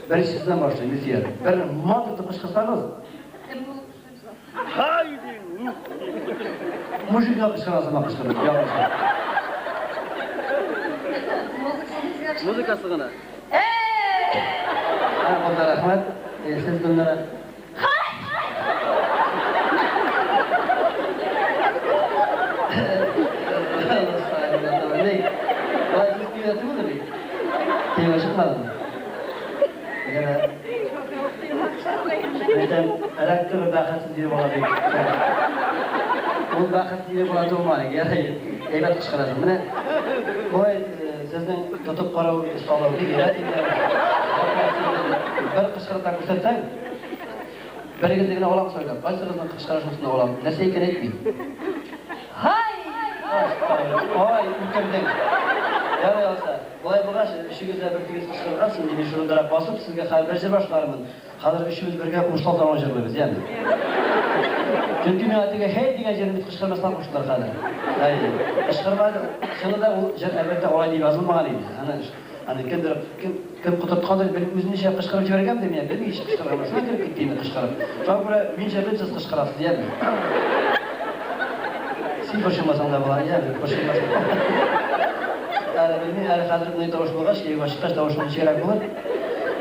Беренчесеннән башлыйм, Илсөяр. Бер мат итеп кычкырсагыз. Һай дим. Мужикка кычкырасың, кычкырып, ягылса. Музыкасы гына. Эй! Монда рәхмәт. Сез Гөлнара. Ул бәхетсез ир бала тумаган, ярый, әйбәт кычкырасың. Менә болай сезнең тотып карау осталыгы бик әйбәт инде. Бер кычкырып та күрсәтсәң, Берегезне генә алам сайлап, кайсыгызның кычкырышын шунда алам. Нәрсә икән әйтмим. Һай! Ай, үтердең. Ярый алса. Болай булгач, өчегез дә бер тигез кычкыргансыз, мин шундарак басып, сезгә хәзер бер җыр башкарырмын. Хәзер өчебез бергә Урсал тавын җырлыйбыз, яме. Чөнки миңа теге һей дигән җырны бит кычкырмаска куштылар хәзер. Әйе. Кычкырмады. Чынында ул җыр әлбәттә алай дип язылмаган иде. Аны аны кемдер кем кем котырткандыр, белмим, үзенчә кычкырып җибәргән дим, мин белмим ничек кычкырган. Шулай кереп китте инде кычкырып. Шуңа күрә минчә бит сез кычкырасыз, яме. Син борчылмасаң да була, яме, борчылмасаң. Әле белмим, әле хәзер мондый тавыш булгач, кияүгә чыккач тавышың ничегрәк булыр.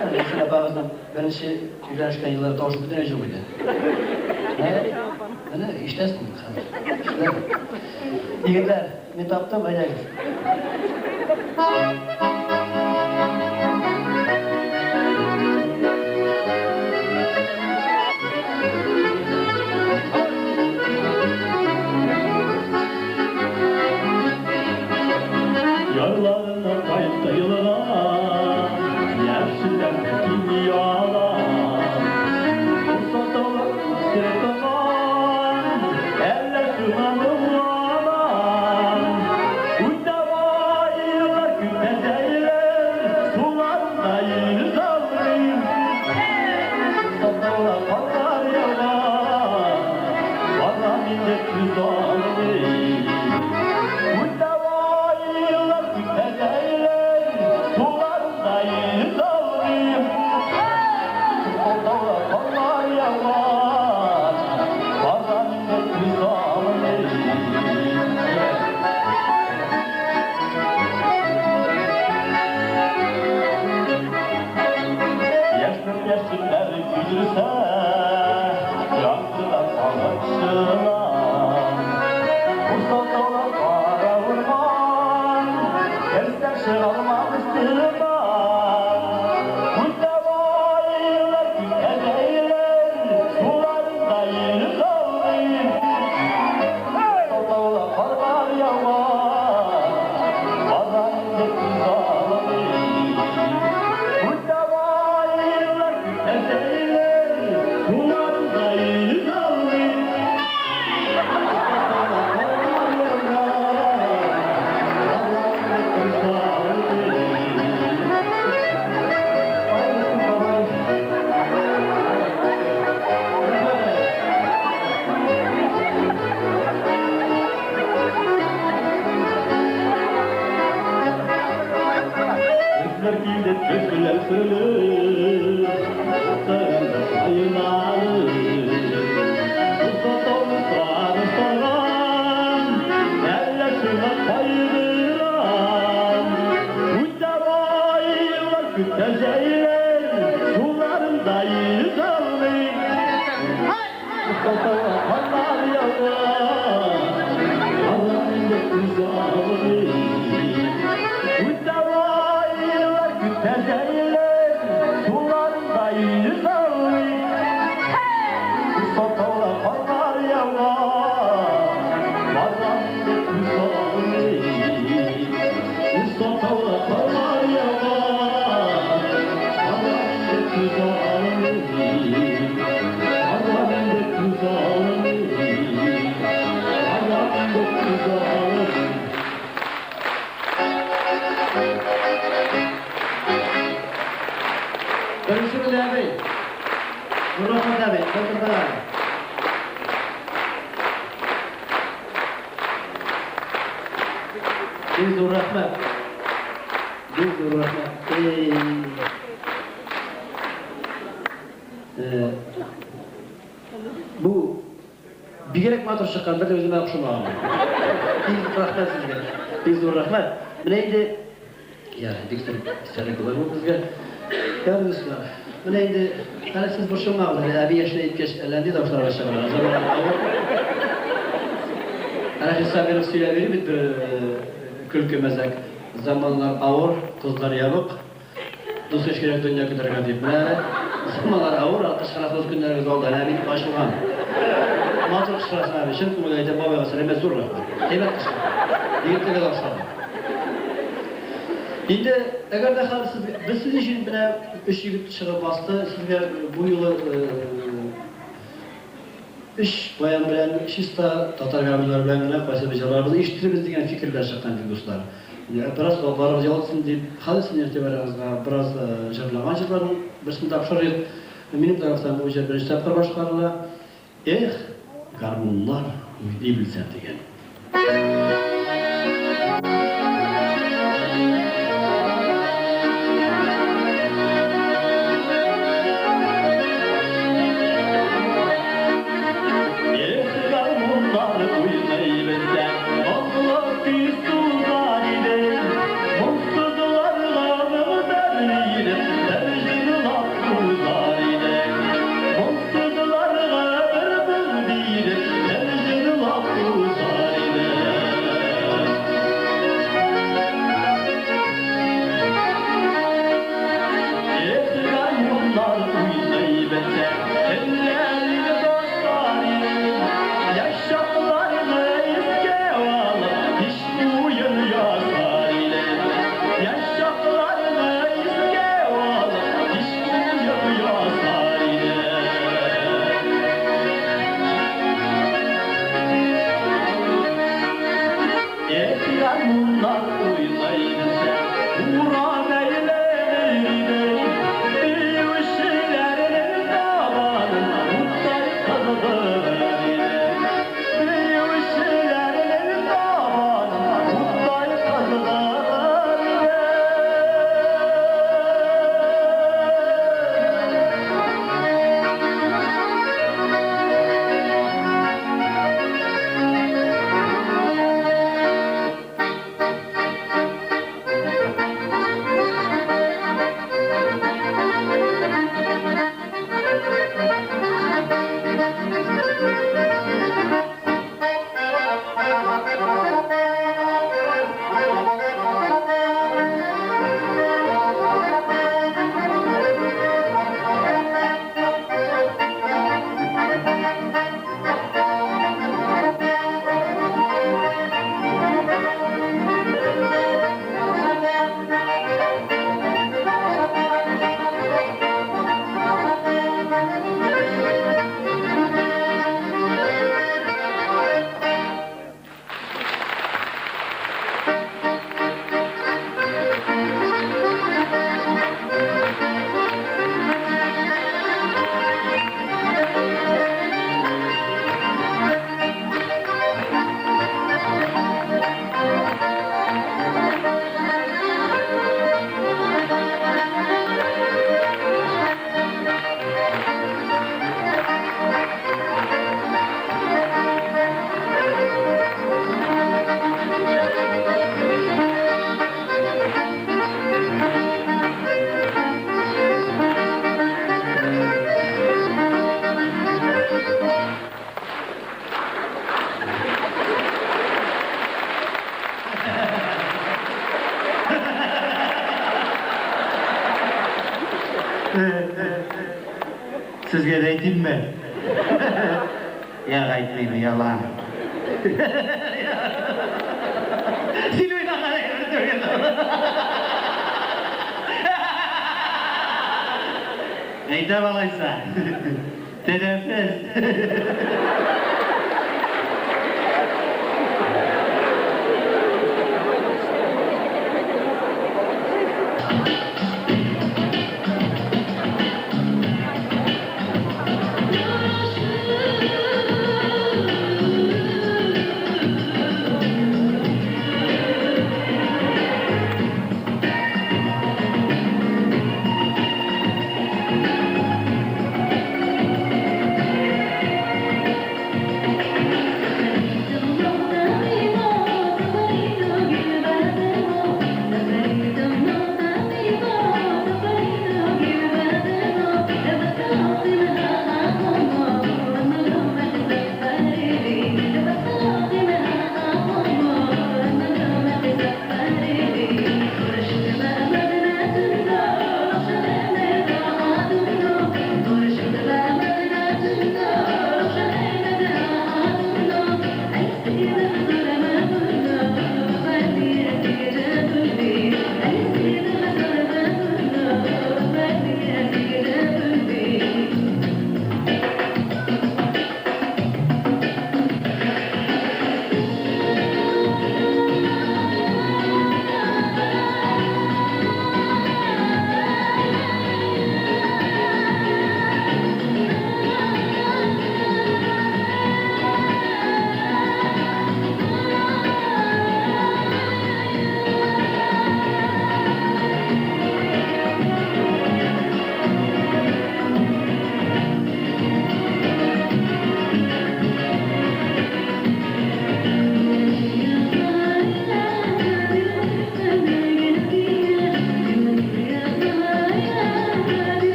Әле Гөлсинә апагызның беренче өйләнешкән еллары тавышы бөтенләй юк иде. Менә, менә ишетәсең хәзер. Ишетәм. Егетләр, мин таптым, әйдәгез. Ярlarına kayıpta yılına, Yersinden dünyalar. Fırsat alıp sırtıman, Eller şunanımlanan. Uydavaylar küpezeyler, Sularında yüzalım. Fırsat kalkar yalan, Bana minnet yüzalım. Uydavaylar küpezeyler, Sularında yüzalım. Fırsat kalkar yalan, Bana minnet yüzalım. Yaşlı yaşlılar gülürse, Yankılar alışılan. Usta dolar kara vurman, Tersten çıkarma Müslüman. Mütevaylar kütedeyler, Sularında yıkalım. Usta dolar karlar yağar, Bana indet zalim. Mütevaylar kütedeyler, Sularında yıkalım. Gözler kilde gözler sürülür, Sağında sayılar. Usta dolu sarı saran, Eller şuna kaydıran. Mütevaylar kütezeyler, Sularında yüzalım. Usta dolu parlar yağar, Allah'ın güzelliği. Mütevaylar kütezeyler, Sularında yüzalım. Usta dolu parlar yağar, Allah'ın güzelliği. Usta dolu parlar yağar, Allah'ın güzelliği. Allah'ın güzelliği. Allah'ın güzelliği. Беренче белән әби. Нурахмат әби, Батырдан. Бик зур рәхмәт. Бик зур рәхмәт. Эй. Бу бигрәк матур чыккан, бер дә үземә охшамаган. Бик зур рәхмәт сезгә. Бик зур рәхмәт. Менә инде я, бик зур истәлек була бу безгә. Ярый, дуслар. Менә инде әле сез борчылмагыз, әле әби яшенә җиткәч, әллә нинди тавышларга чыгарга. Заман авыр. Әле Сабиров сөйләп йөри бит бер көлке мәзәк. Заманнар авыр, кызлар ябык. Дус иш кирәк дөнья көтәргә дип. Менә әле заманнар авыр, кычкырасыз көннәрегез алда, әнә бит ачылган. Матур кычкырасың әби, чын күңелдән әйтәм, бабайга сәламәт, зур рәхмәт. Әйбәт кычкыра. Егетләргә дә охшады. Инде әгәр дә хәзер сез, без сезнең өчен менә өч егет чыгып басты, сезгә бу юлы өч баян белән чиста татар гармуннары белән генә кайсы бер җырларыбызны ишеттербез дигән фикер белән чыккан идек, дуслар. Бераз колакларыгыз ял итсен дип, хәзер сезнең игътибарыгызга бераз җырлаган җырларның берсен тапшырыйк. Минем тарафтан бу җыр беренче тапкыр башкарыла. Эх! Гармуннар уйный белсәм дигән. Эх, гармуннар уйный белсәм, Моңлы көй сузар идем, Моңсызларга моң биреп, Бер җырлап узар идем. Моңсызларга бер моң биреп, Бер җырлап узар идем. Эх, гармуннар уйный белсәм, Телләрне басар идем, Яшь чакларны искә алып, Һич уен ясар идем. Яшь чакларны искә алып, Һич уен ясар идем. Эх, гармуннар уйный белсәм, Урам әйләнер идем, Биючеләрнең табанын Уттай кыздырыр идем. Биючеләрнең табанын Уттай кыздырыр идем. Сезгә дә әйтимме? Юк, әйтмим, оялам. Син уйнаган әйбер түгел ул. Әйтәм алайса. Тәнәфес.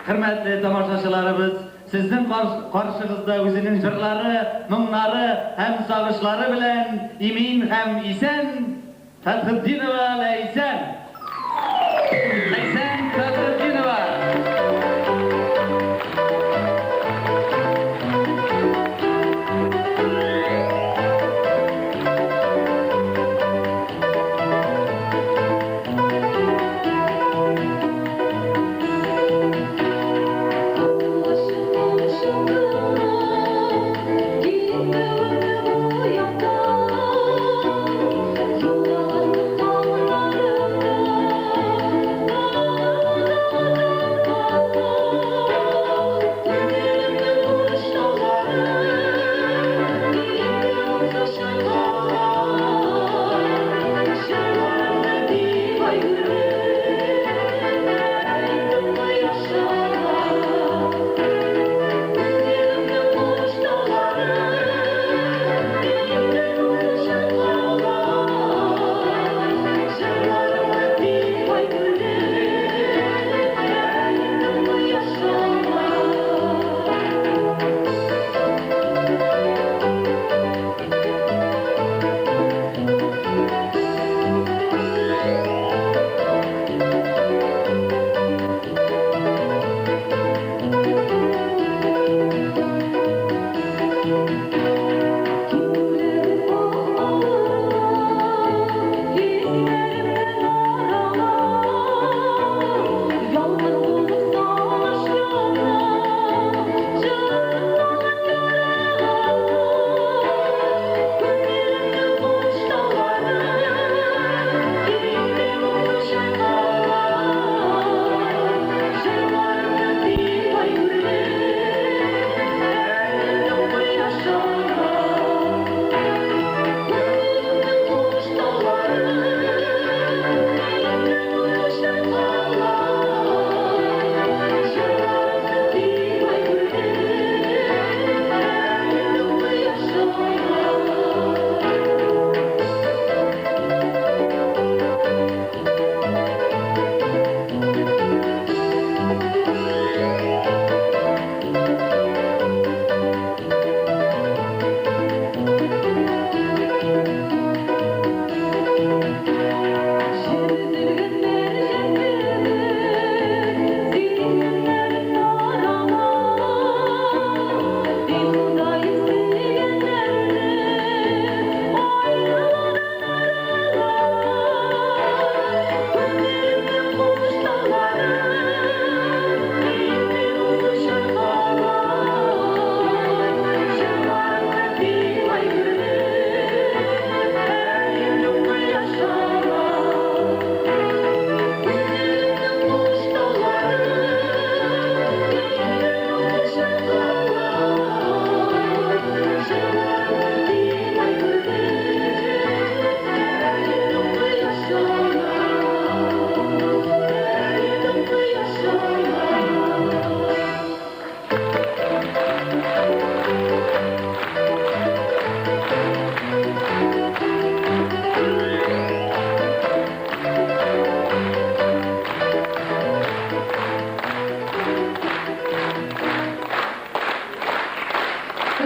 Хөрмәтле тамашачыларыбыз, сезнең каршыгызда үзенең җырлары, моңнары һәм сагышлары белән имин һәм исән Фәтхетдинова Ләйсән! Ләйсән Фәтхетдинова!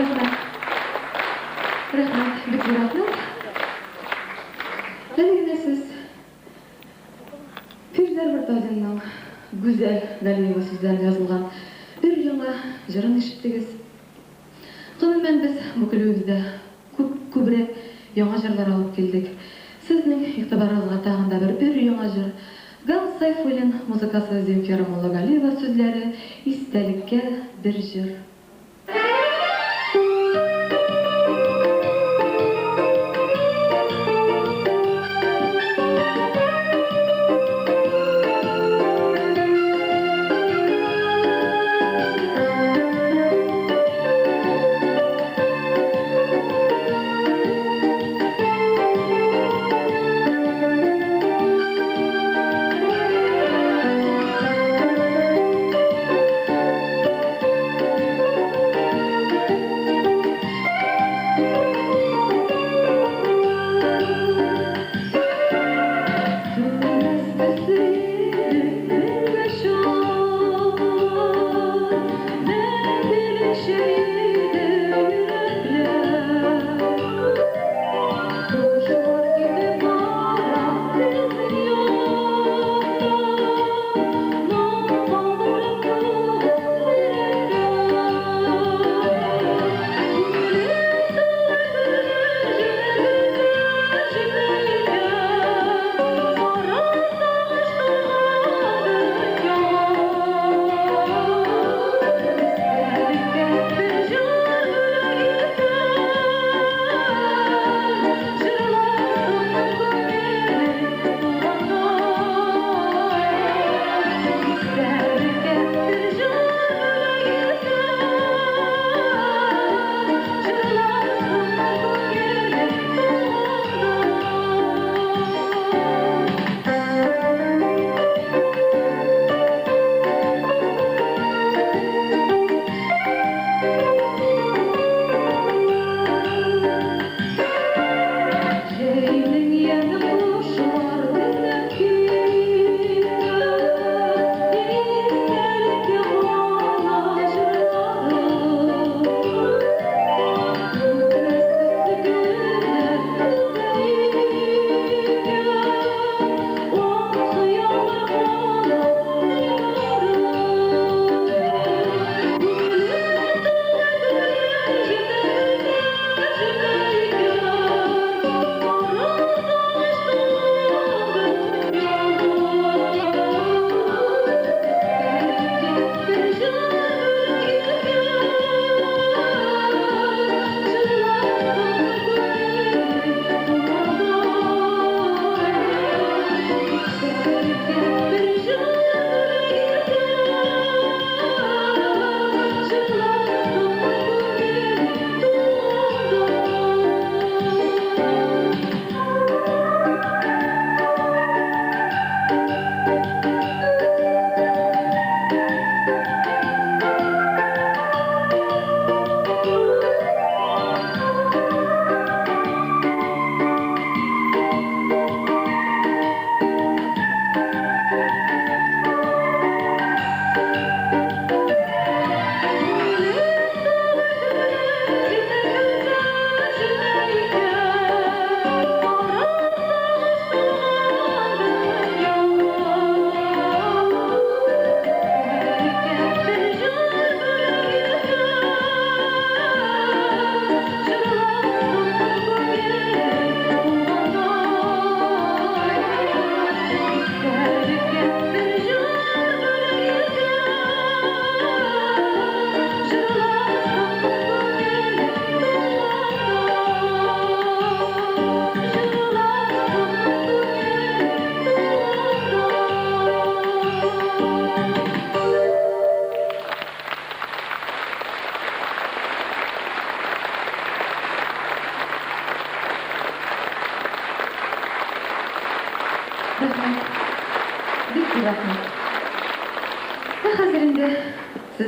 Рәхмәт. Рәхмәт, бик зур рәхмәт. Әле генә сез Фирзәр Мортазинның Гүзәл Галиева сүзләренә язылган өр-яңа җырын ишеттегез. Гомумән, без бу көлүебездә күп күбрәк яңа җырлар алып килдек. Сезнең игътибарыгызга тагын да бер өр-яңа җыр, Ганс Сайфуллин музыкасы, Земфира Муллагалиева сүзләре, Истәлеккә бер җыр.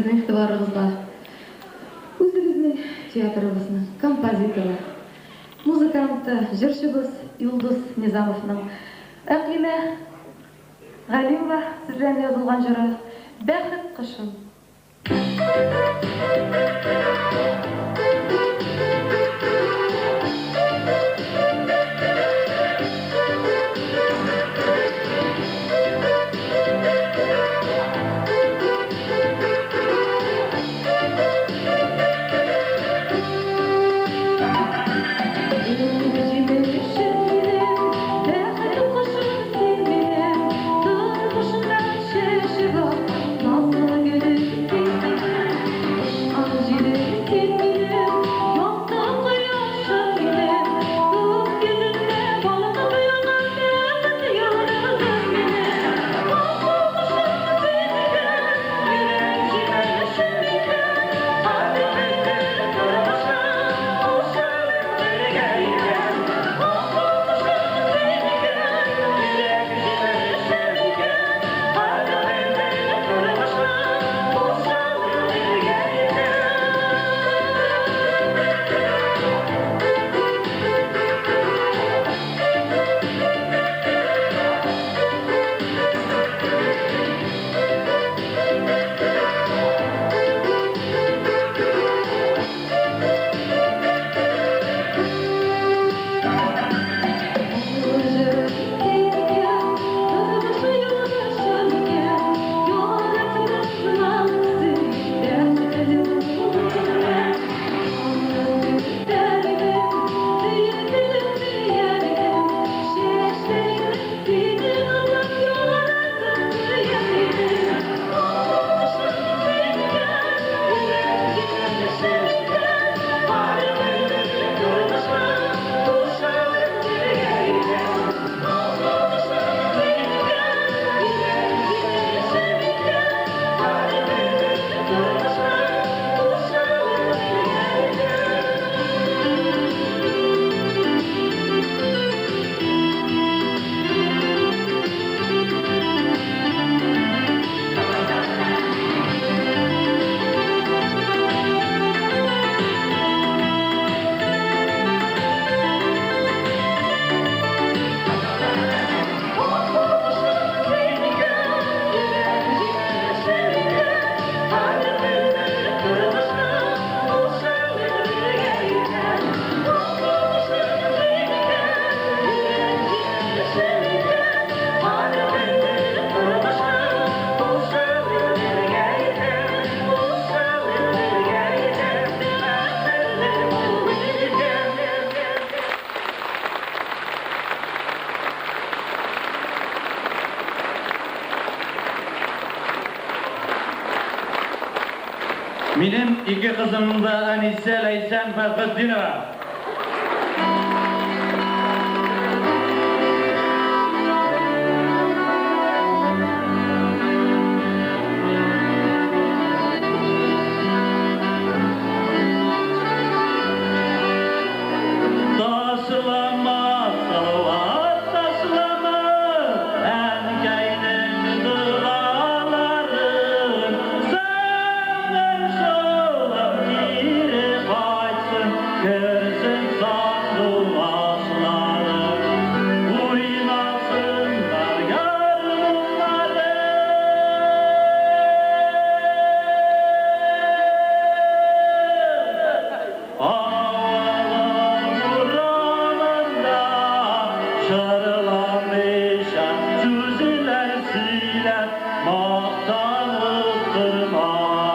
Сезнең игътибарыгызга үзебезнең театрыбызның композиторы, музыканты, җырчыбыз Илдус Низамовның Әкълимә Галимова сүзләренә язылган җыры Бәхет кошым. Минем ике кызымның да әнисе Ләйсән Фәтхетдинова. Ташлама, Салават, ташлама, әнкәйнең догаларын. Сәләм шаулап кире кайтсын, керсен сандугачлары. Уйнасыннар гармуннары. Авылым урамында җырламыйча, сүзләр сөйләп, мактанып торма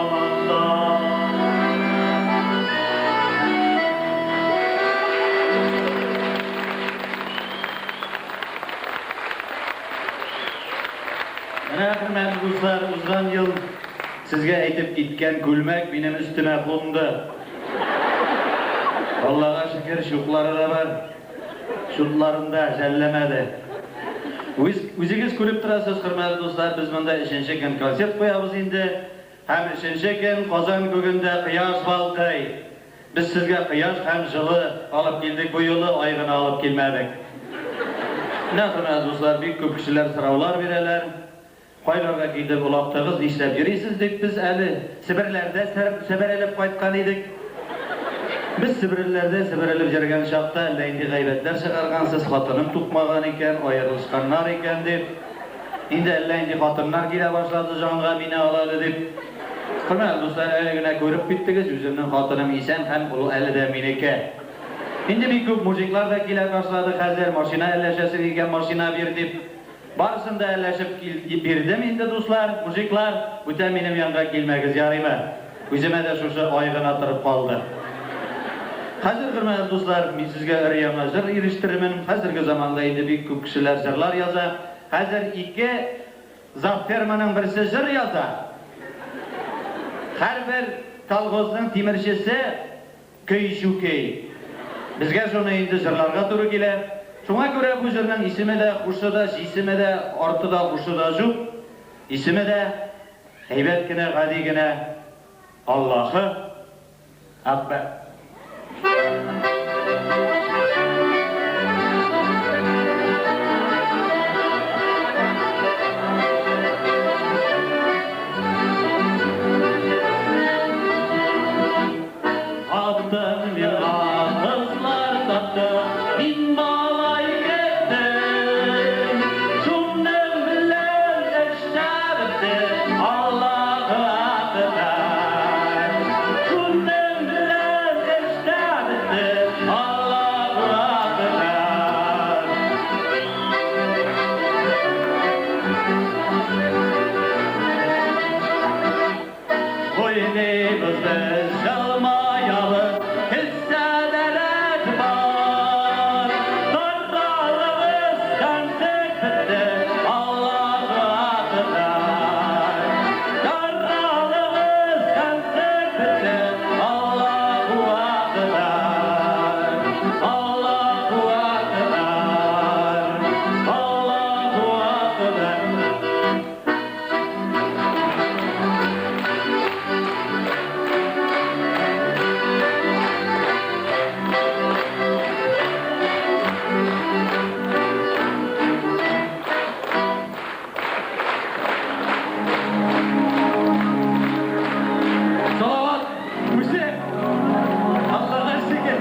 монда. Менә, хөрмәтле дуслар, узган ел сезгә әйтеп киткән күлмәк минем өстемә кунды. Аллага шөкер, чуклары да бар. Чутларын да жәлләмәде. Үз, үзегез күреп торасыз, хөрмәтле дуслар, без монда өченче көн концерт куябыз инде. Һәм өченче көн Казан күгендә кояш балкый. Без сезгә кояш һәм җылы алып килдек, бу юлы ай гына алып килмәдек. Менә, хөрмәтле дуслар, бик күп кешеләр сораулар бирәләр. Кайларга китеп олактыгыз, нишләп йөрисез, дип, без әле Себерләрдә себерелеп кайткан идек. Без Себерләрдә себерелеп йөргән чакта әллә нинди гайбәтләр чыгаргансыз, хатыным тукмаган икән, аерылышканнар икән, дип. Инде әллә нинди хатыннар килә башлады җанга, мине ал әле, дип. Хөрмәтле дуслар, әле генә күреп киттегез, үземнең хатыным исән һәм ул әле дә минеке. Инде бик күп мужиклар да килә башлады хәзер, машина әлләшәсең икән, машина бир, дип. Барысын да әлләшеп кил бирдем инде, дуслар, мужиклар, бүтән минем янга килмәгез, ярыймы? Үземә дә шушы ай гына торып калды. Хәзер, хөрмәтле дуслар, мин сезгә өр-яңа җыр ирештерермен. Хәзерге заманда инде бик күп кешеләр җырлар яза. Хәзер ике завферманың берсе җыр яза. Һәрбер колхозның тимерчесе Көй чүкей. Безгә шуны инде җырларга туры килә. Шуңа күрә бу җырның исеме дә, хушы да, җисеме дә, арты да, хушы да җук. Исеме дә әйбәт кенә, гади генә, Аллаһы Әкбәр. Таптым миңа кызлар таптым, мин малай көттем. Шуның белән эш тә бетте, Аллаһы әкбәр. Шуның белән эш тә бетте, Аллаһы әкбәр. Уйныйбыз без, елмаябыз, кесәдә рәт бар. Таралабыз, концерт бетте, Аллаһу әкбәр. Таралабыз, концерт бетте, Аллаһу әкбәр. Аллаһу әкбәр. Аллаһу әкбәр. Салават үзе Аллага шөкер.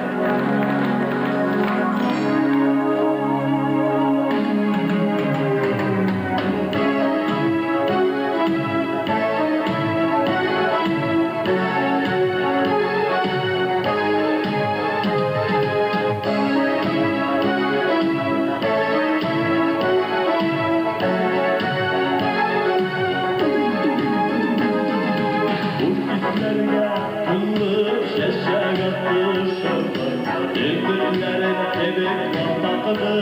Хуш исләргә тулы чәчәк атты шырлар, Өметләрем кебек ватакны.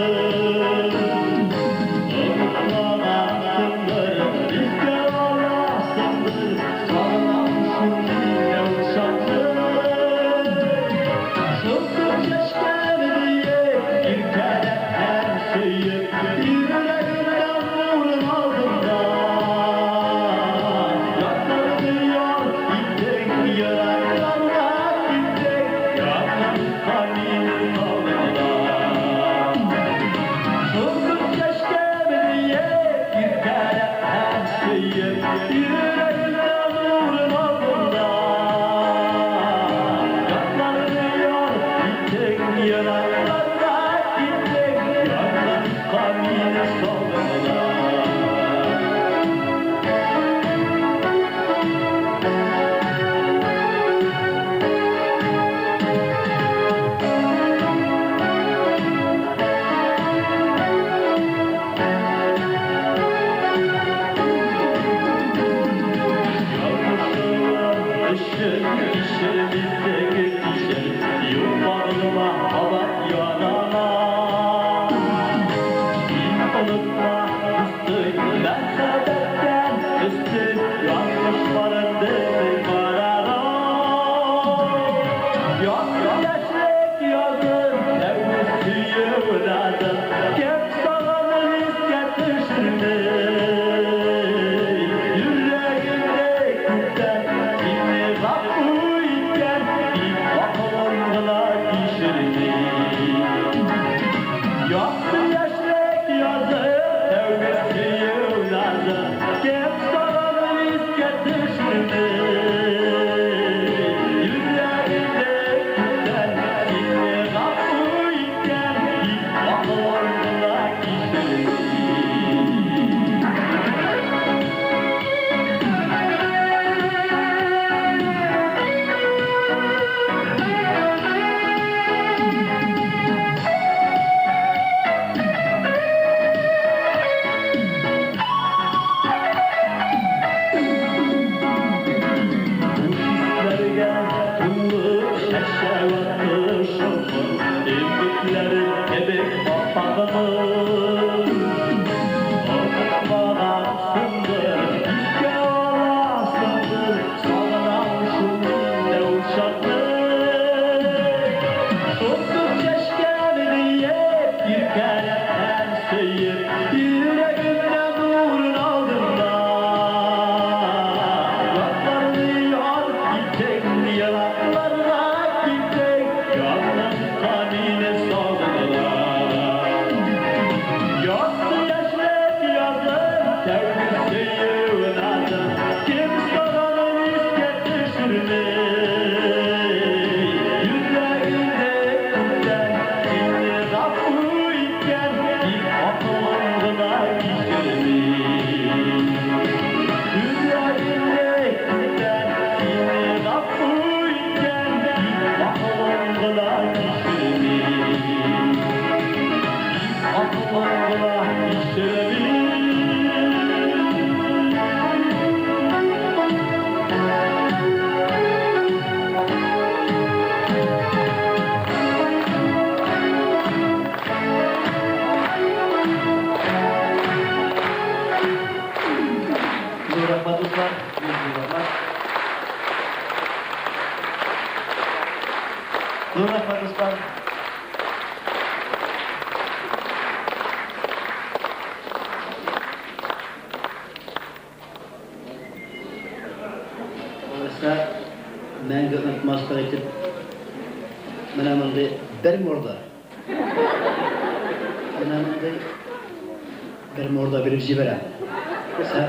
Онытмагансыңдыр, искә аласыңдыр, Сагынам шул мин чакны. Шылтыр чәчкәм диеп, иркәләп һәм сөеп, Йөрәгемнән урын алдың да. Ятларны яр иттең, еракларга киттең, Якынлыкка мине салдың да. Шылтыр чәчкәм диеп, иркәләп һәм сөеп, Йөрәгемнән урын алдың да. Ятларны яр иттең, еракларга киттең, Якынлыкка мине салдың да. Ялгышуым өчен кичер мине, кичер, Юк, кабат янама. Син онытма, дустым, мәхәббәттән өстен Язмышларын безнең карара. Яшьлек язын, тәүге сөю назын Кем сагыныр искә төшерми. Йөрәгемдә күптән сине гафу иткән. Зур рәхмәт, дуслар. Алайса, мәңге онытмаслык итеп, менә мондый бер морда. Менә мондый бер морда биреп җибәрәм. Сә,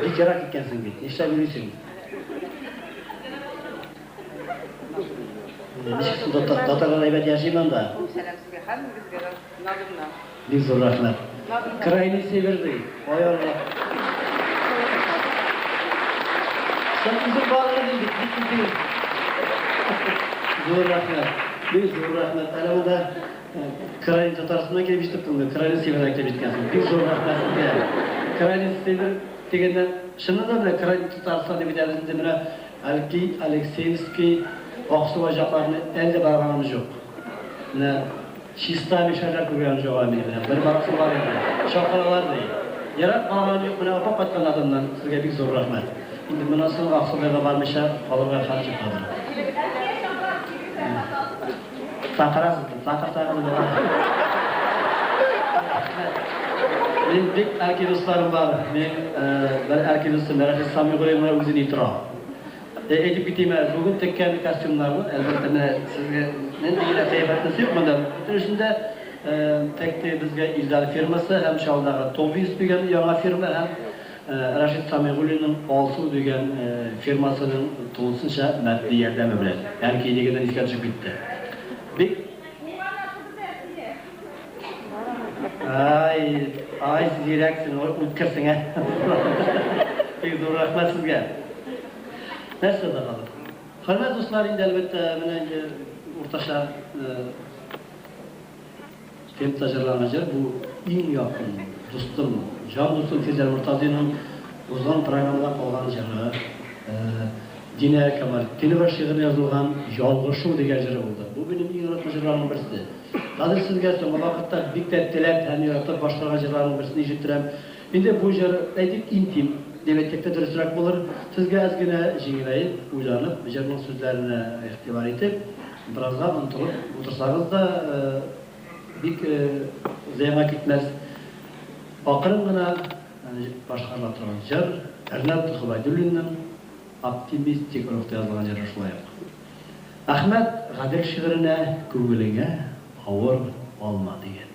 бик ерак киткәнсең бит, нишләп йөрисең? Ничек соң татарлар әйбәт яшиме анда? Сәлам сезгә һәммәгезгә дә Надымнан. Бик зур рәхмәт. Крайний север ди. Ай Алла. Син үзең барыр идең бит, ник киттең? Зур рәхмәт. Бик зур рәхмәт. Әле монда Крайний Татарстаннан килеп җитеп булмый, Крайний Севердан килеп җиткәнсең. Бик зур рәхмәт сезгә. Крайний Север дигәннән, чыннан да менә Крайний Татарстан дип әйтәбез инде менә Әлки, Алексеевский, Аксубай җакларына әле дә барганым юк. Менә чиста мишәрләр күргәнем юк әле минем менә. Бер барасым бар инде. Чакыралар ди. Ерак барганым юк, менә апа кайткан адымнан сезгә бик зур рәхмәт. Инде моннан соң Аксубайга бармыйча калырга хәл юк хәзер. Чакырасыз, чакырсагыз була. Рәхмәт. Минем бик Әлки дусларым бар. Минем бер Әлки дустым Рәшит Самигуллин менә үзе ни тора. Әйтеп китим әле, бүген теккән костюмнарны, әлбәттә, менә сезгә нинди генә кыяфәтнесе юк монда. Бөтенесен дә текте безгә Илдар фирмасы һәм Чаллыдагы Товис дигән яңа фирма һәм Рәшит Самигуллинның Алсу дигән фирмасының тулысынча матди ярдәме белән. Әлки дигәннән искә төшеп китте. Бик Ай, ай, зирәксең, үткерсең, ә. Бик зур рәхмәт сезгә. Нәрсә дә калыр. Хөрмәт дуслар, инде әлбәттә, менә инде уртача темпта җырланган җыр бу иң якын дустым, җан дустым Фирдәл Мортазинның узган программада калган җыры. Динә Камалетдинова шигыренә язылган Ялгышу дигән җыры булды. Бу минем иң яраткан җырларымның берсе. Хәзер сезгә соңгы вакытта бик тә теләп һәм яратып башкарган җырларымның берсен ишеттерәм. Инде бу җыр, әйтик, интим, дип әйтсәк тә дөресрәк булыр. Сезгә әз генә җиңеләеп, уйланып, җырның сүзләренә игътибар итеп, беразга онытылып утырсагыз да, бик зыянга китмәс. Акрын гына башкарыла торган җыр, Рнат Гобәйдуллинның оптимистик рухта язылган җыры шулай ук. Әхмәт Гадел шигыренә Күңелеңә авыр алма дигән.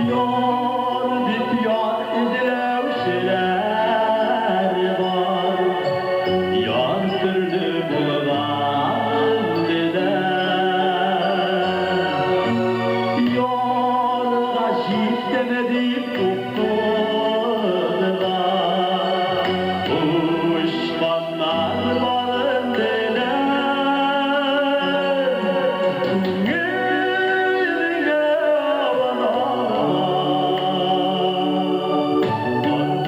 Яр дип яр эзләүчеләр бар, Яр төрле булган диләр. Ярга җиттем дип тукталырга, Очканнар барын диләр. Күңелеңә аван алма,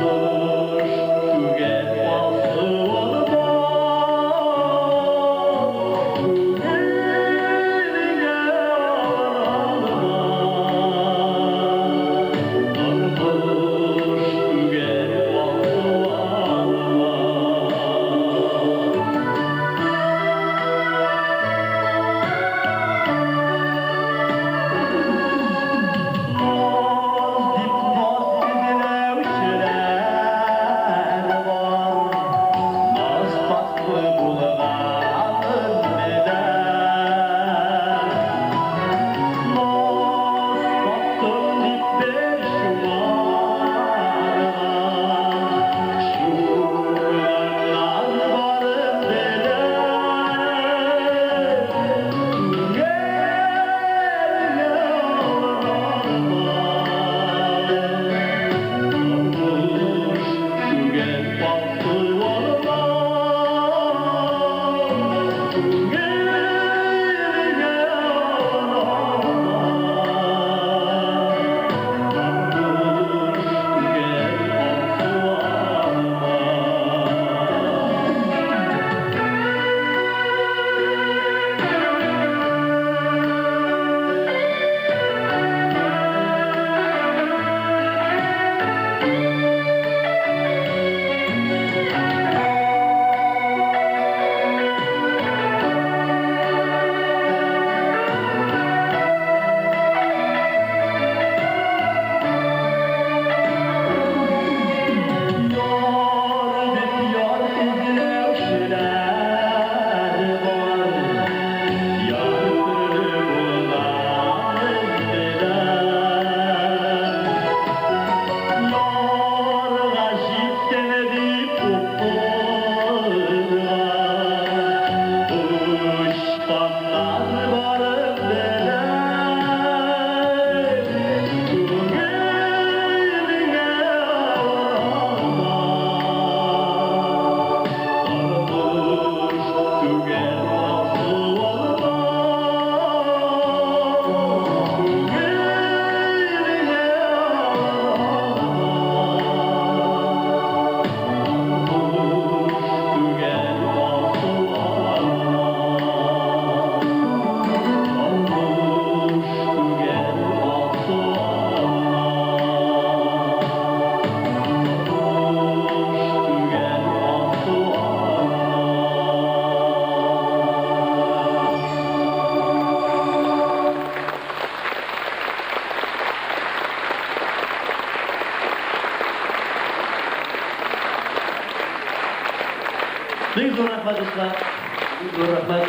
Тормыш түгел алсу алма. Күңелеңә аван алма, Бик зур рәхмәт, дуслар. Бик зур рәхмәт.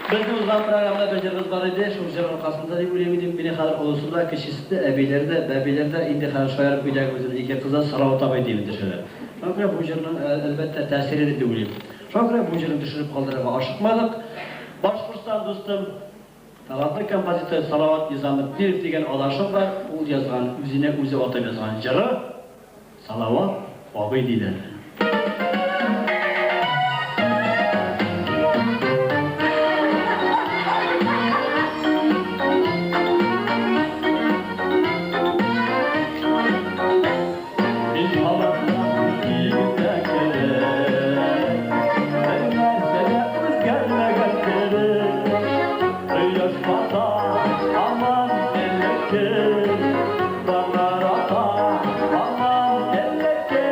Безнең узган программада бер җырыбыз бар иде, шул җыр аркасында дип уйлыйм идем, мине хәзер олысы да, кечесе дә, әбиләр дә, бәбиләр дә, инде хәзер шаярып өйдәге үземнең ике кыз да Салават абый дип эндәшәләр. Шуңа күрә бу җырның, әлбәттә, тәэсире дип уйлыйм. Шуңа күрә бу җырны төшереп калдырырга ашыкмадык. Башкортстан дустым, талантлы композитор Салават Низаметдинов дигән адашым бар, ул язган, үзенә үзе атап язган җыры, Салават абый диләр. Мин һаман да кебек, бер нәрсә дә үзгәрмәгән кебек. Кояш бата, һаман элекке. Таңнар ата, һаман элекке.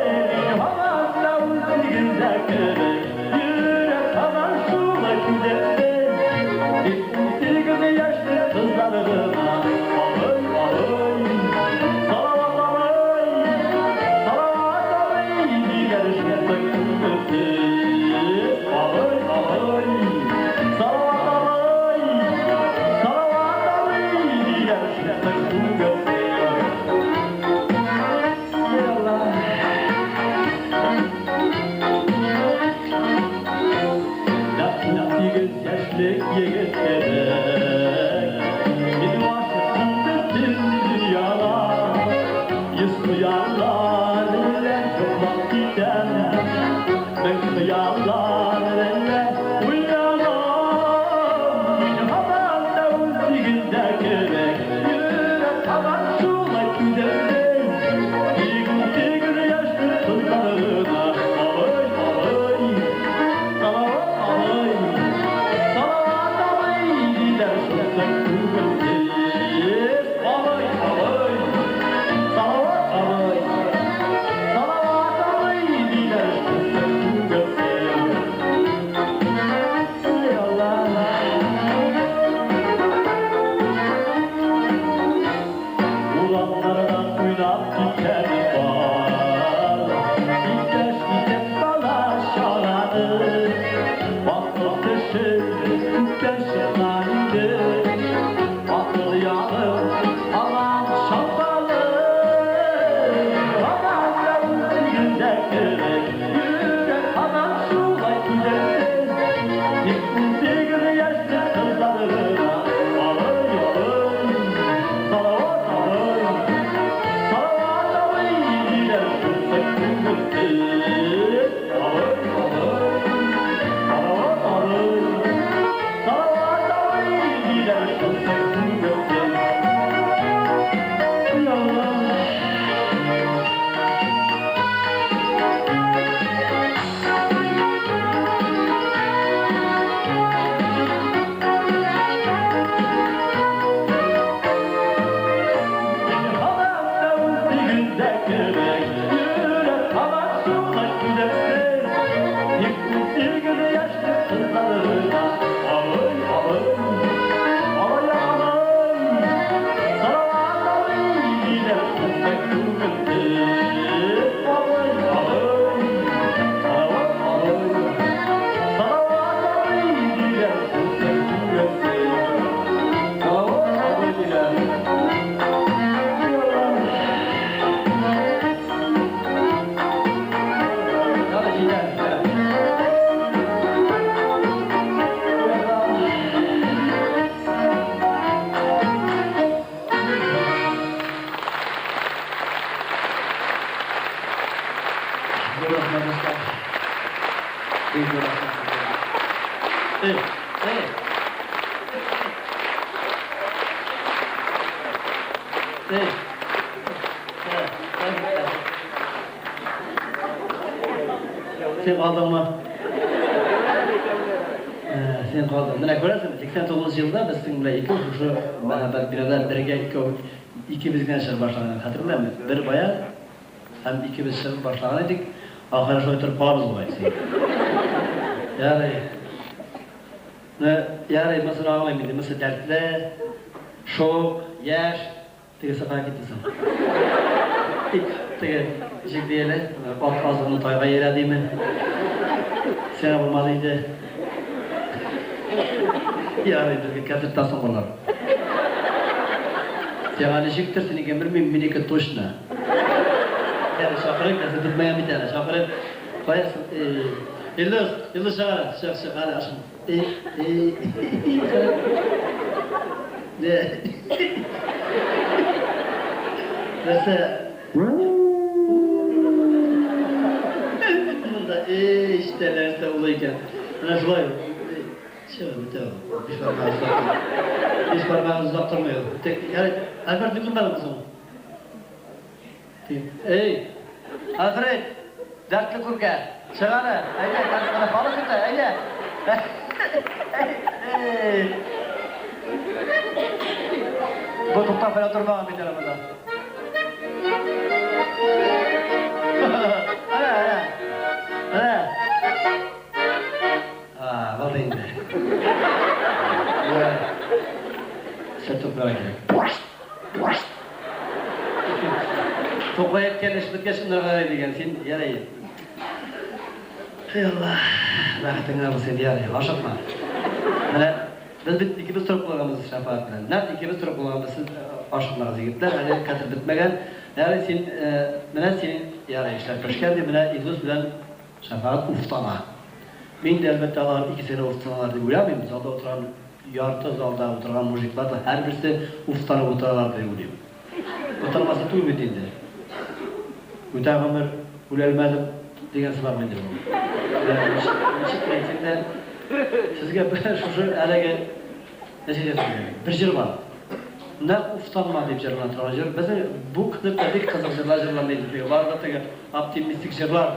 Мин һаман да унсигездә кебек, йөрәк һаман шулай түземсез. Тик 18 яшьлек кызлар гына, абый, абый, Салават абый, Салават абый, диләр шундый күңелсез. Абый, абый, Салават абый, Салават абый, диләр шундый күңелсез. Эй Алла. Нәкъ 18 яшьлек егет кебек, мин гашыйкмын бөтен дөньяга. Йөз хыяллар белән йоклап китәм, мең хыяллар белән уянам. Мин һаман да 18-дә кебек, йөрәк һаман шулай түземсез. Тик 18 яшьлек кызлар гына, абый, абый, Салават абый, Салават абый, диләр шундый күңелсез. Абый, абый, Салават абый, Салават абый, диләр шундый күңелсез. Эй Алла. Урамнардан уйнап киткән бар, иптәш итеп бала чаганы. Акыл теше күптән чыккан инде, акыл ягы һаман чапалы. Һаман да 18-дә кебек, йөрәк һаман шулай түземсез. Тик 18 яшьлек кызлар гына, абый, абый, Салават абый, Салават абый, диләр шундый күңелсез. Абый, абый, Салават абый, Салават абый, диләр шундый күңелсез. Эй Алла. Мин һаман да 18-дә кебек, йөрәк һаман шулай түземсез. Тик 18 яшьлек кызлар гына, абый, абый, абый, абый, Салават абый, диләр шундый күңелсез. Абый, абый, Салават абый, Салават абый, диләр шундый күңелсез. Салават абый, диләр. Эй Алла. Ярый, җитәр, җитәр. Эй Алла. Зур рәхмәт, дуслар. Бик зур рәхмәт сезгә. Эй, эй. Эй. Эй, эй. Син калдыңмы? Син калдың. Менә күрәсеңме, 89 елда без синең белән икәү шушы мәһабәт бинада бергә икәү икебез генә чыгып башлаган хәтерләме? Бер баян һәм икебез чыгып башлаган идек. Ахыры шулай торып калабыз бугай. Ярый. Менә ярый, монысын аңлыйм инде. Монысы дәртле, шук, яшь. Тегесе кая китте соң? Тик теге ничек ди әле, ат азыгын тайга иярә диме? Сиңа булмады инде. Ярый, безгә концерттан соң булыр. Сиңа ничектер, синекен белмим, минеке точно. Ярый, чакырыйк, концерт бетмәгән бит әле, чакырыйк. Кая соң? Илдус, Илдус чыгар, чык, чык, әле ашын. Нәрсә? Монда эш тә нәрсә була икән. Менә шулай. Чыгып бетә ул. Биш бармагы озак тормый. Биш бармагы озак тормый ул. Тик, ярый, Альберт йокламадымы соң? Эй, Альфред, дәртле күркә, чык әле, әйдә, концертны халык көтә, әйдә. Эй. Бу туктап фәлән тормаган бит әле монда. Әнә, әнә. Әнә. А, булды инде. Ярар. Сәт туктарга кирәк. Тукаев кәләш беткәч унарга ярый дигән, син ярый. Эй Алла, бәхетеңә булсын, ярый, ашыкма. Менә без бит икебез торып калганбыз Шәфәгать белән. Нәкъ икебез торып калганбыз, сез ашыкмагыз, егетләр, әле концерт бетмәгән. Ярый, син, менә син, ярый, эшләр пешкән ди, менә Илдус белән Шәфәгать уфтана. Мин дә, әлбәттә, алар икесе генә уфтаналар дип уйламыйм, залда утырган Ярты залда утырган мужиклар да һәрберсе уфтанып утыралар дип уйлыйм. Утырмасы түгел бит инде. Үтә гомер, үләлмәдем дигән сымак инде бу. Ничек кенә әйтсәң дә, сезгә шушы әлеге, ничек әйтергә, бер җыр бар. Нәкъ уфтанма дип җырлана торган җыр. Безнең бу клипта бик кызык җырлар җырланды инде. Бары да теге оптимистик җырлар.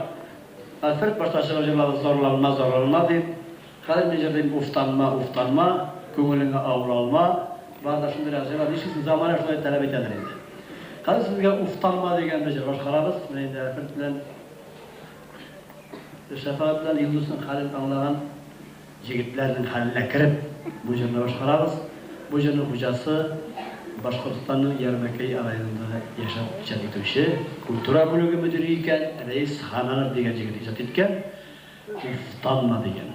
Альфред башта чыгып җырлады Зарланма, зарланма дип. Хәзер мин җырлыйм Уфтанма, уфтанма, күңелеңә авыр алма. Бар да шундыйрак җырлар. Нишлисең, замана шулай таләп итәдер инде. Хәзер сезгә Уфтанма дигән бер җыр башкарабыз. Менә инде Әлфред белән Шәфәгать белән Илдусның хәлен аңлаган җегетләрнең хәленә кереп бу җырны башкарабыз. Бу җырның хуҗасы Башкортстанның Ярмәкәй районында яшәп иҗат итүче, культура бүлеге мөдире икән Рәис Хананов дигән җегет иҗат иткән. Уфтанма дигән.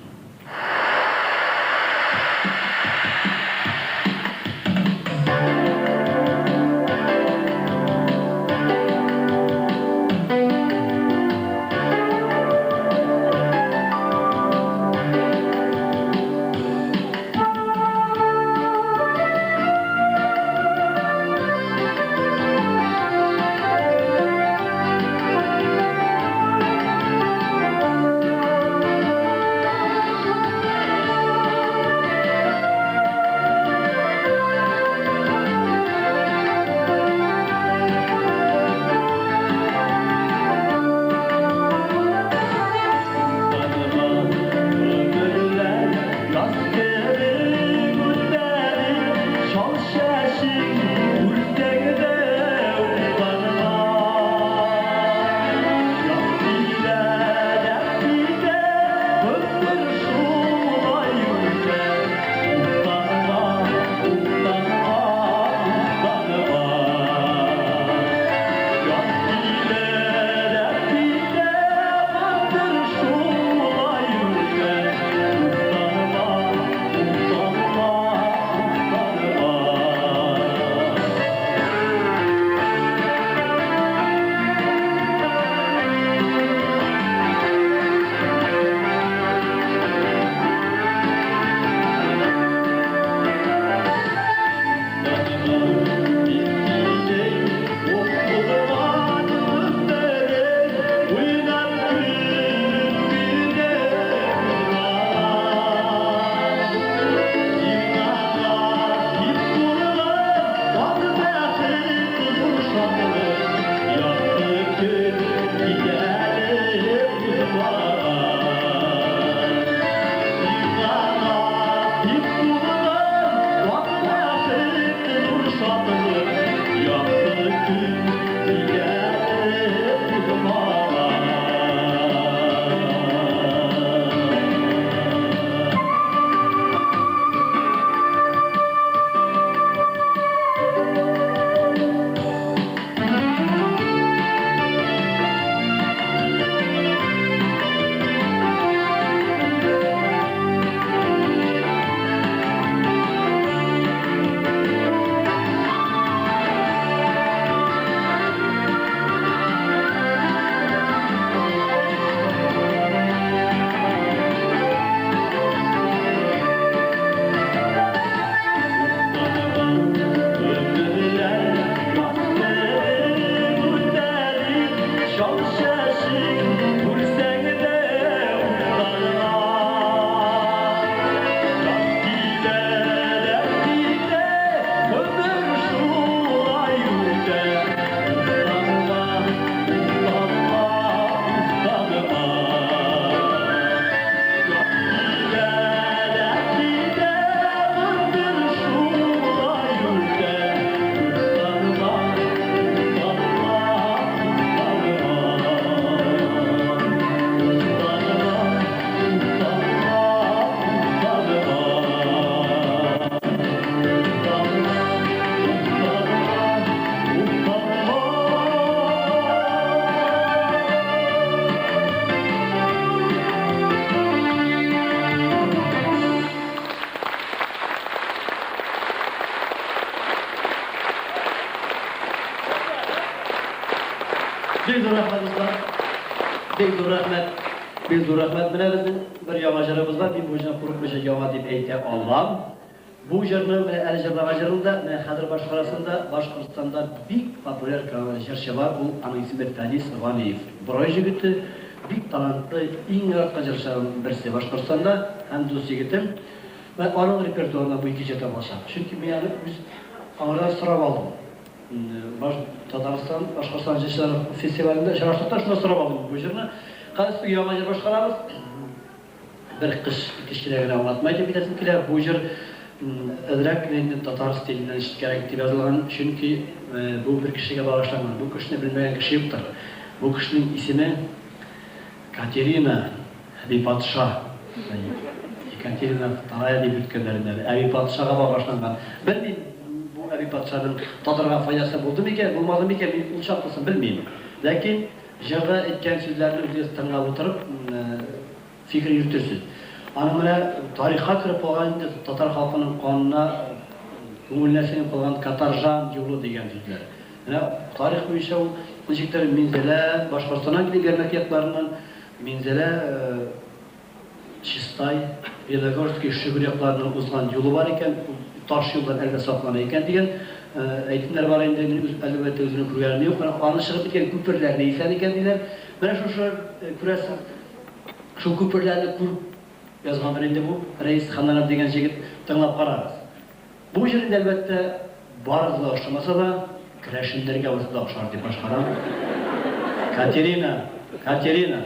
Бик зур рәхмәт, дуслар. Бик зур рәхмәт. Бик зур рәхмәт. Менә безнең бер яңа җырыбыз бар. Мин бу җырны курыкмыйча яңа дип әйтә алам. Бу җырны менә әле җырлаган җырны да, менә хәзер башкарасын да Башкортстанда бик популяр җырчы бар, ул аның исеме Фәнис Ганиев. Борай җегете, бик талантлы, иң яраткан җырчыларның берсе Башкортстанда һәм дус егетем. Вә аның репертуарына бу ике җыр да булачак. Чөнки мин аны үз аңардан сорап алдым. Баш Татарстан, Башкортстан җырчылары фестивалендә очраштык та, шунда сорап алдым бу җырны. Хәзер яңа җыр башкарабыз. Бер кыш кечкенә генә аңлатма әйтеп китәсем килә. Бу җыр әзрәк кенә инде татар стиленнән читкәрәк дип язылган, чөнки бу бер кешегә багышланган. Бу кешене белмәгән кеше юктыр. Бу кешенең исеме Катерина Әбипатша. Екатерина Вторая дип йөрткәннәр инде әле. Әбипатшага багышланган. Белмим, бу Әбипатшаның татарга файдасы булды микән, булмады микән, мин ул чаклысын белмим. Ләкин Җырда әйткән сүзләрне үзегез тыңлап утырып, фикер йөртерсез. Аның менә тарихка кереп калган инде, татар халкының канына, күңеленә сеңеп калган Катаржан юлы дигән сүзләр. Менә тарих буенча ул ничектер Минзәлә, Башкортстаннан килеп Ярмәк якларыннан Минзәлә, Чистай, Белогорский, Шөгер якларыннан узган юлы бар икән, ул таш юллар әле дә саклана икән дигән әйтемнәр бар инде. Мин үз, әлбәттә, үземнең күргәнем юк. Менә аның чыгып киткән күперләре дә исән икән диләр. Менә шушы, күрәсең, шул күперләрне күреп язгандыр инде бу Рәис Ханнанов дигән җегет. Тыңлап карагыз. Бу җыр инде, әлбәттә, барыгызга да ошамаса да, керәшеннәргә булса да ошар дип башкарам. Катерина! Катерина!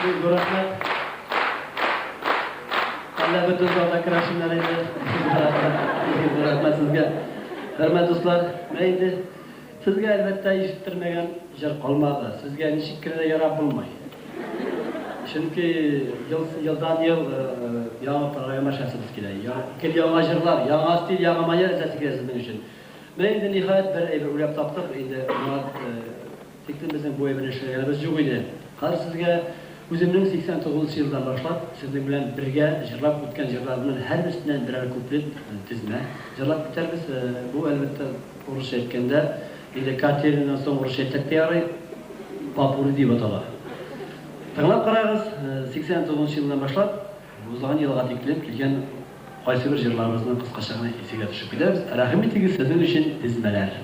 Бик зур рәхмәт. Әллә бөтен залда керәшеннәр инде. Бик зур рәхмәт сезгә. Хөрмәтле дуслар, менә инде сезгә әлбәттә ишеттермәгән җыр калмады. Сезгә ничек кенә дә ярап булмый. Чөнки ел, елдан ел яңа программа эшләсебез килә. Гел яңа җырлар, яңа стиль, яңа манера эзләсе килә сезнең өчен. Менә инде ниһаять бер әйбер уйлап таптык. Инде моңа Тиклем безнең бу әйберне эшләгәнебез юк иде. Хәзер сезгә үземнең 89 нчы елдан башлап сезнең белән бергә җырлап үткән җырларымның һәрберсеннән берәр куплет, тезмә, җырлап китәрбез. Бу, әлбәттә, урысча әйткәндә, инде Катеринадан соң урысча әйтсәк тә ярый, попурри дип атала. Тыңлап карагыз, 89 нчы елдан башлап узган елга тиклем килгән кайсыбер җырларыбызны кыскача гына исегә төшеп китәрбез. Рәхим итегез, сезнең өчен тезмәләр.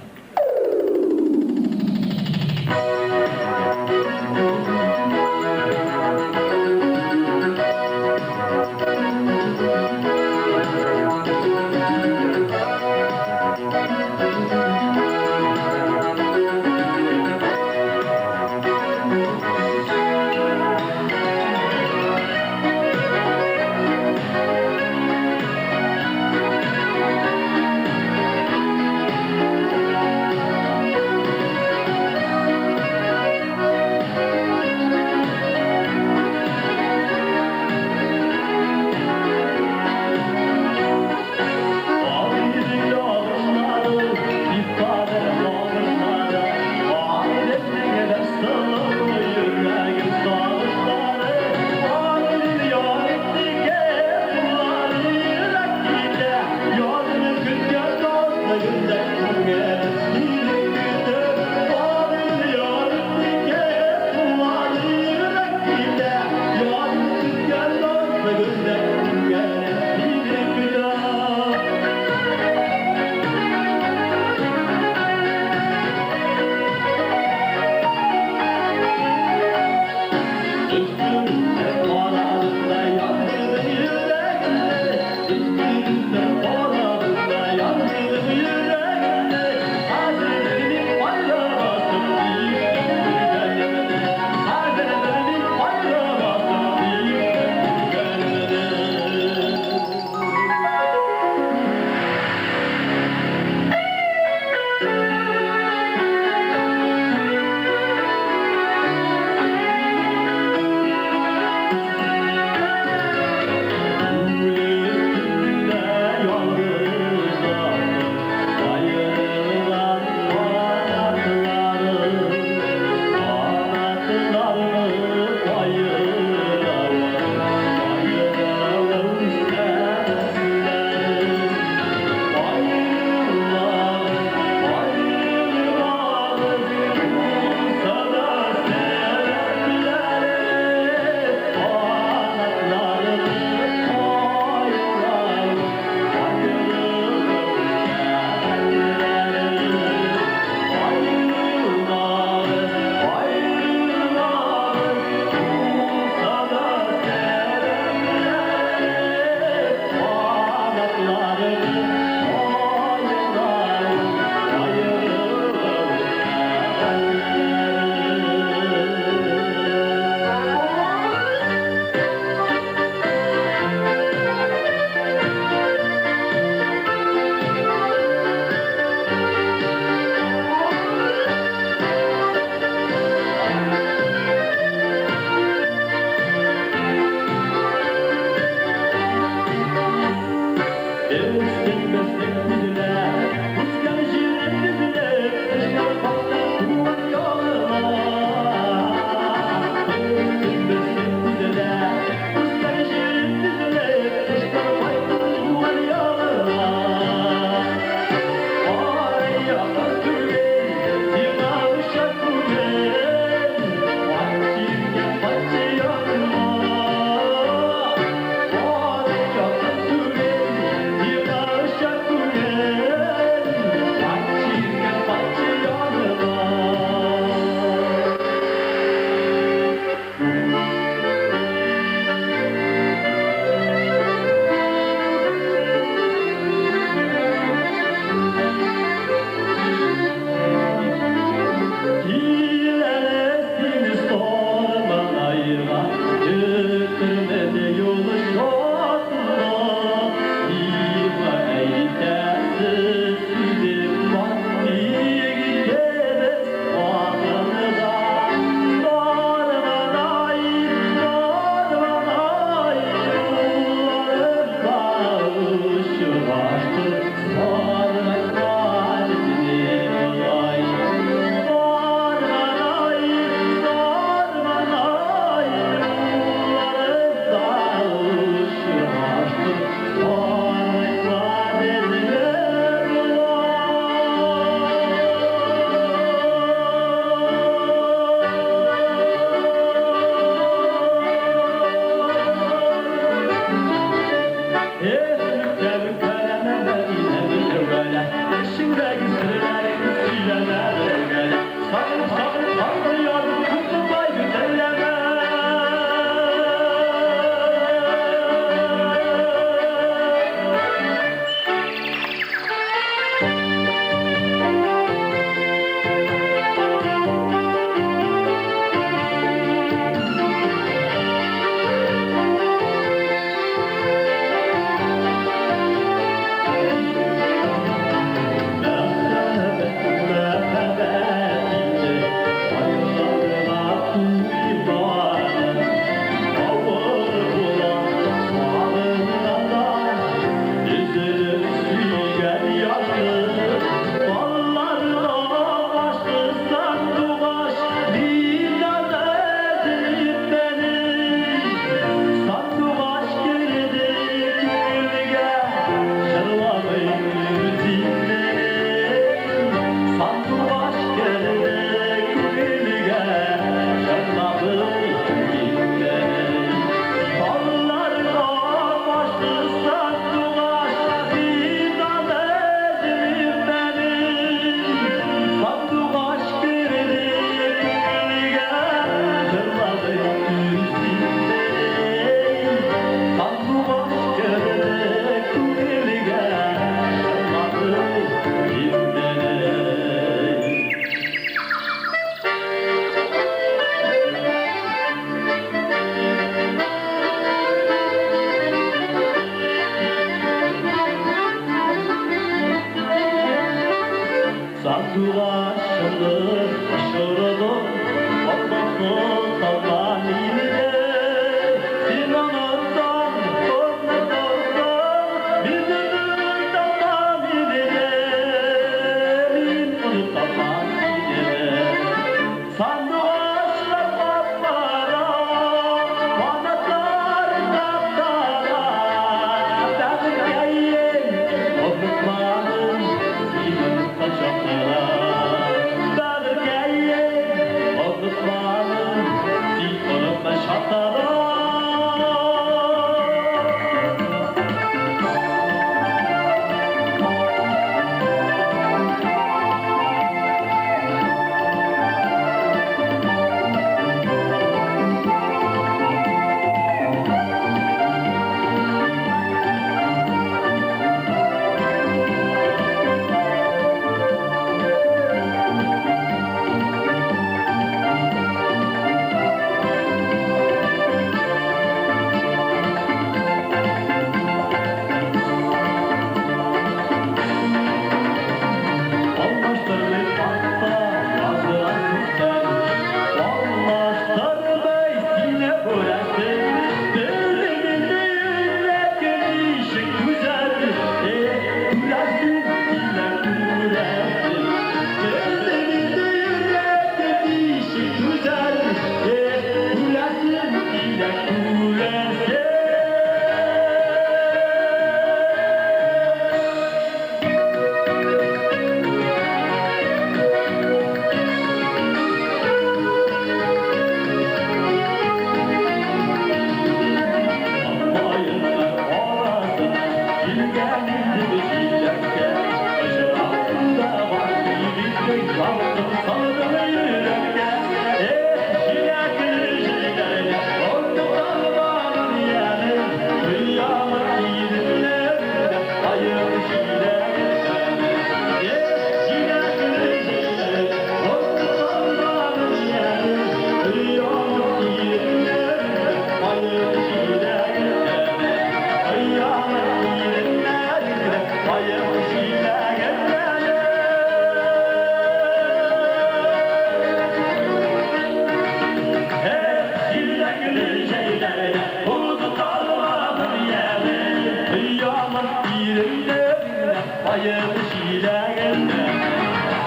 Каен җиләгендә,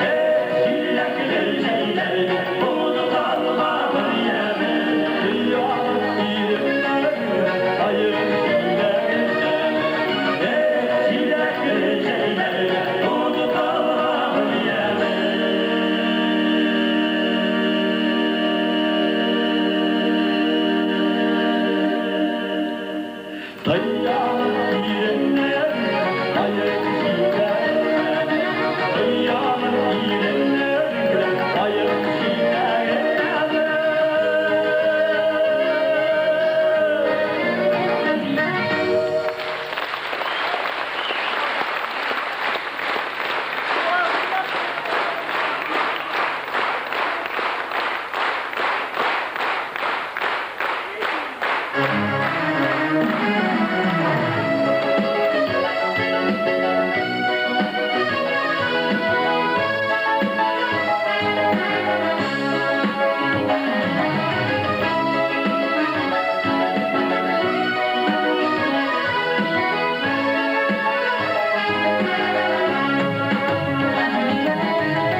Эх, җиләкле җәйләрдә Оныталмадым яме. Оялып иреннәреңне, Каен җиләгендә, Эх, җиләкле җәйләрдә Оныталмадым яме. Тыялып иреннәреңне, Каен җиләгендә, Тыялып иреннәреңне, Каен җиләгендә.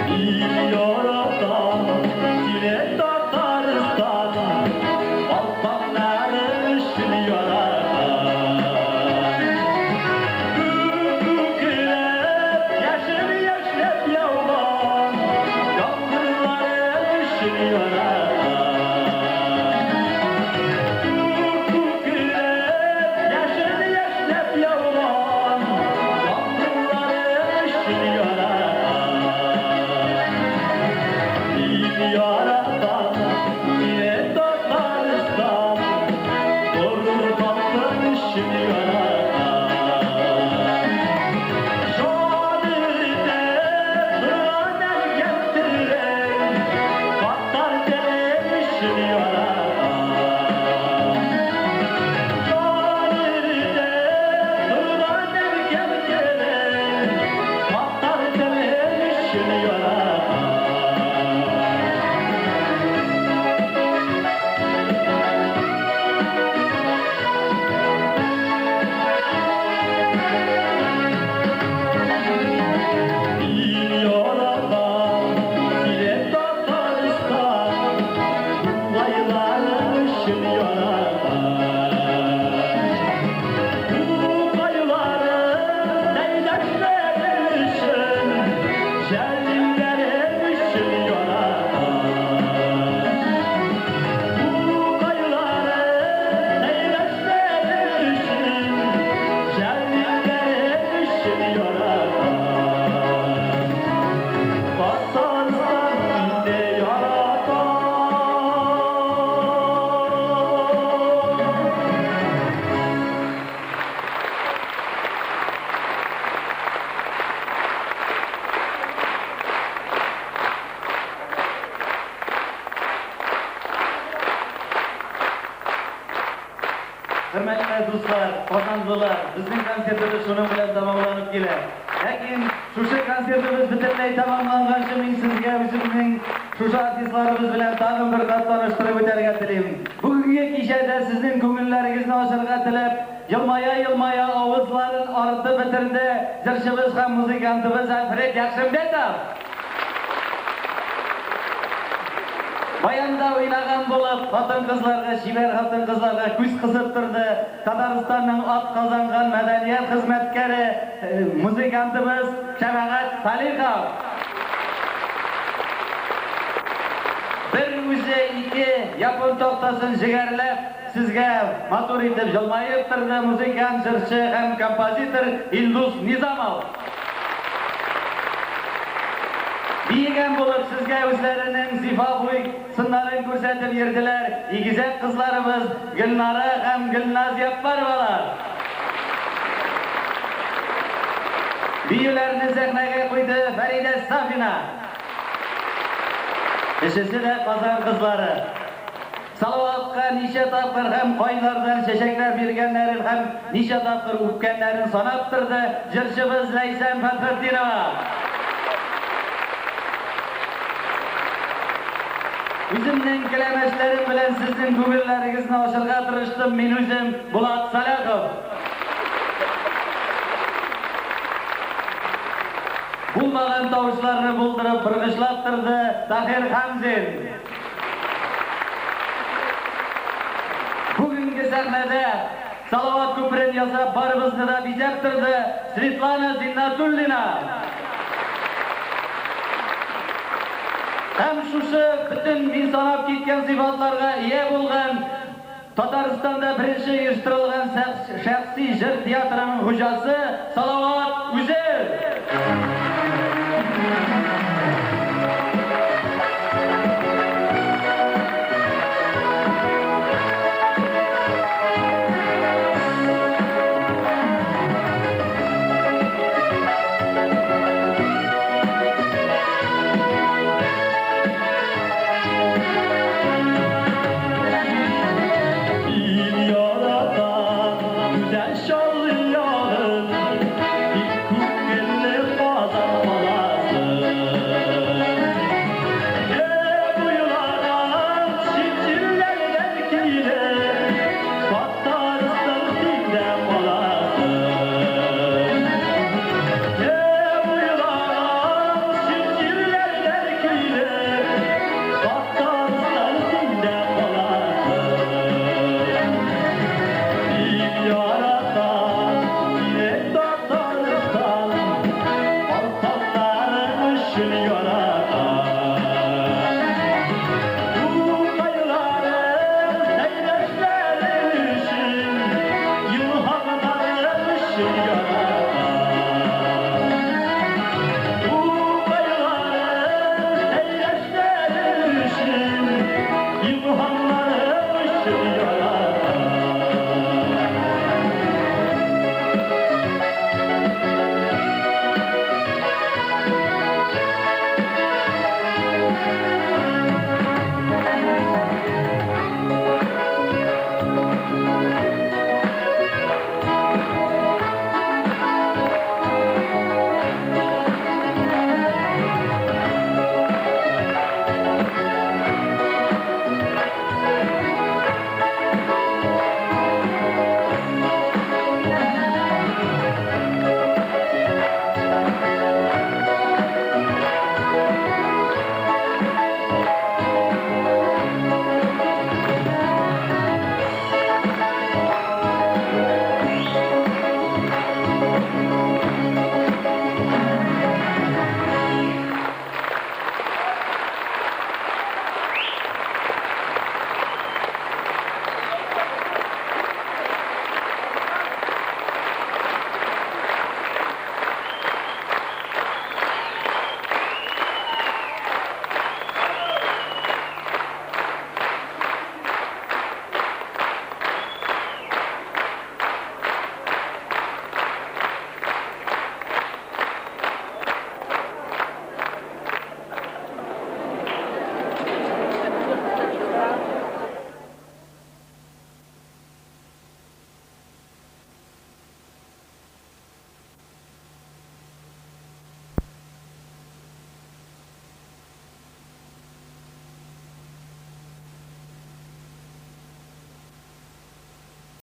Мин яратам сине, Татарстан, Алпаннары өчен яратам. Күк күкрәп, яшен яшьнәп яуган яңгырлары өчен яратам. Күк күкрәп, яшен яшьнәп яуган яңгырлары өчен яратам. Мин яратам сине, Татарстан, горур халкың өчен яратам. Җан өртеп торган әнкәм телен, татар теле өчен яратам. Җан өртеп торган әнкәм телен, татар теле өчен яратам. Мин яратам сине, Татарстан, Тукайлары өчен яратам. Тукайлары, Сәйдәшләре өчен, Җәлилләре өчен яратам. Тукайлары, Сәйдәшләре өчен, Җәлилләре өчен яратам. Татарстан, сине яратам. Хөрмәтле дуслар, казанлылар, безнең концертыбыз шуның белән тәмамланып килә. Ләкин шушы концертыбыз бөтенләй тәмамланганчы мин сезгә үземнең шушы артистларыбыз белән тагын бер кат таныштырып үтәргә телим. Бүгенге кичәдә сезнең күңелләрегезне ачарга теләп, елмая-елмая авызларын арытып бетерде җырчыбыз һәм музыкантыбыз Альфред Якшимбетов. Баянда уйнаган булып, хатын-кызларга, чибәр хатын-кызларга күз кысып торды Татарстанның атказанган мәдәният хезмәткәре, музыкантыбыз Шәфәгать Салихов. Бер үзе ике япон тактасын җегәрләп, сезгә матур итеп җылмаеп торды музыкант, җырчы һәм композитор Илдус Низамов. Биегән булып сезгә үзләренең зифа буй сыннарын күрсәтеп йөрделәр игезәк кызларыбыз Гөлнара һәм Гөлназ Яппаровалар. Биюләрне сәхнәгә куйды Фәридә Сафина. Өчесе дә Казан кызлары. Салаватка ничә тапкыр һәм кайлардан чәчәкләр биргәннәрен һәм ничә тапкыр үпкәннәрен санап торды җырчыбыз Ләйсән Фәтхетдинова. Үземнең келәмәчләрем белән сезнең күңелләрегезне ачырга тырыштым мин үзем, Булат Саляхов. Булмаган тавышларны булдырып, боргычлап торды Таһир Хәмзин. Бүгенге сәхнәдә Салават күперен ясап барыбызны да бизәп торды Светлана Зиннатуллина. Һәм шушы бөтен мин санап киткән сыйфатларга ия булган Татарстанда беренче оештырылган шәхси җыр театрының хуҗасы Салават.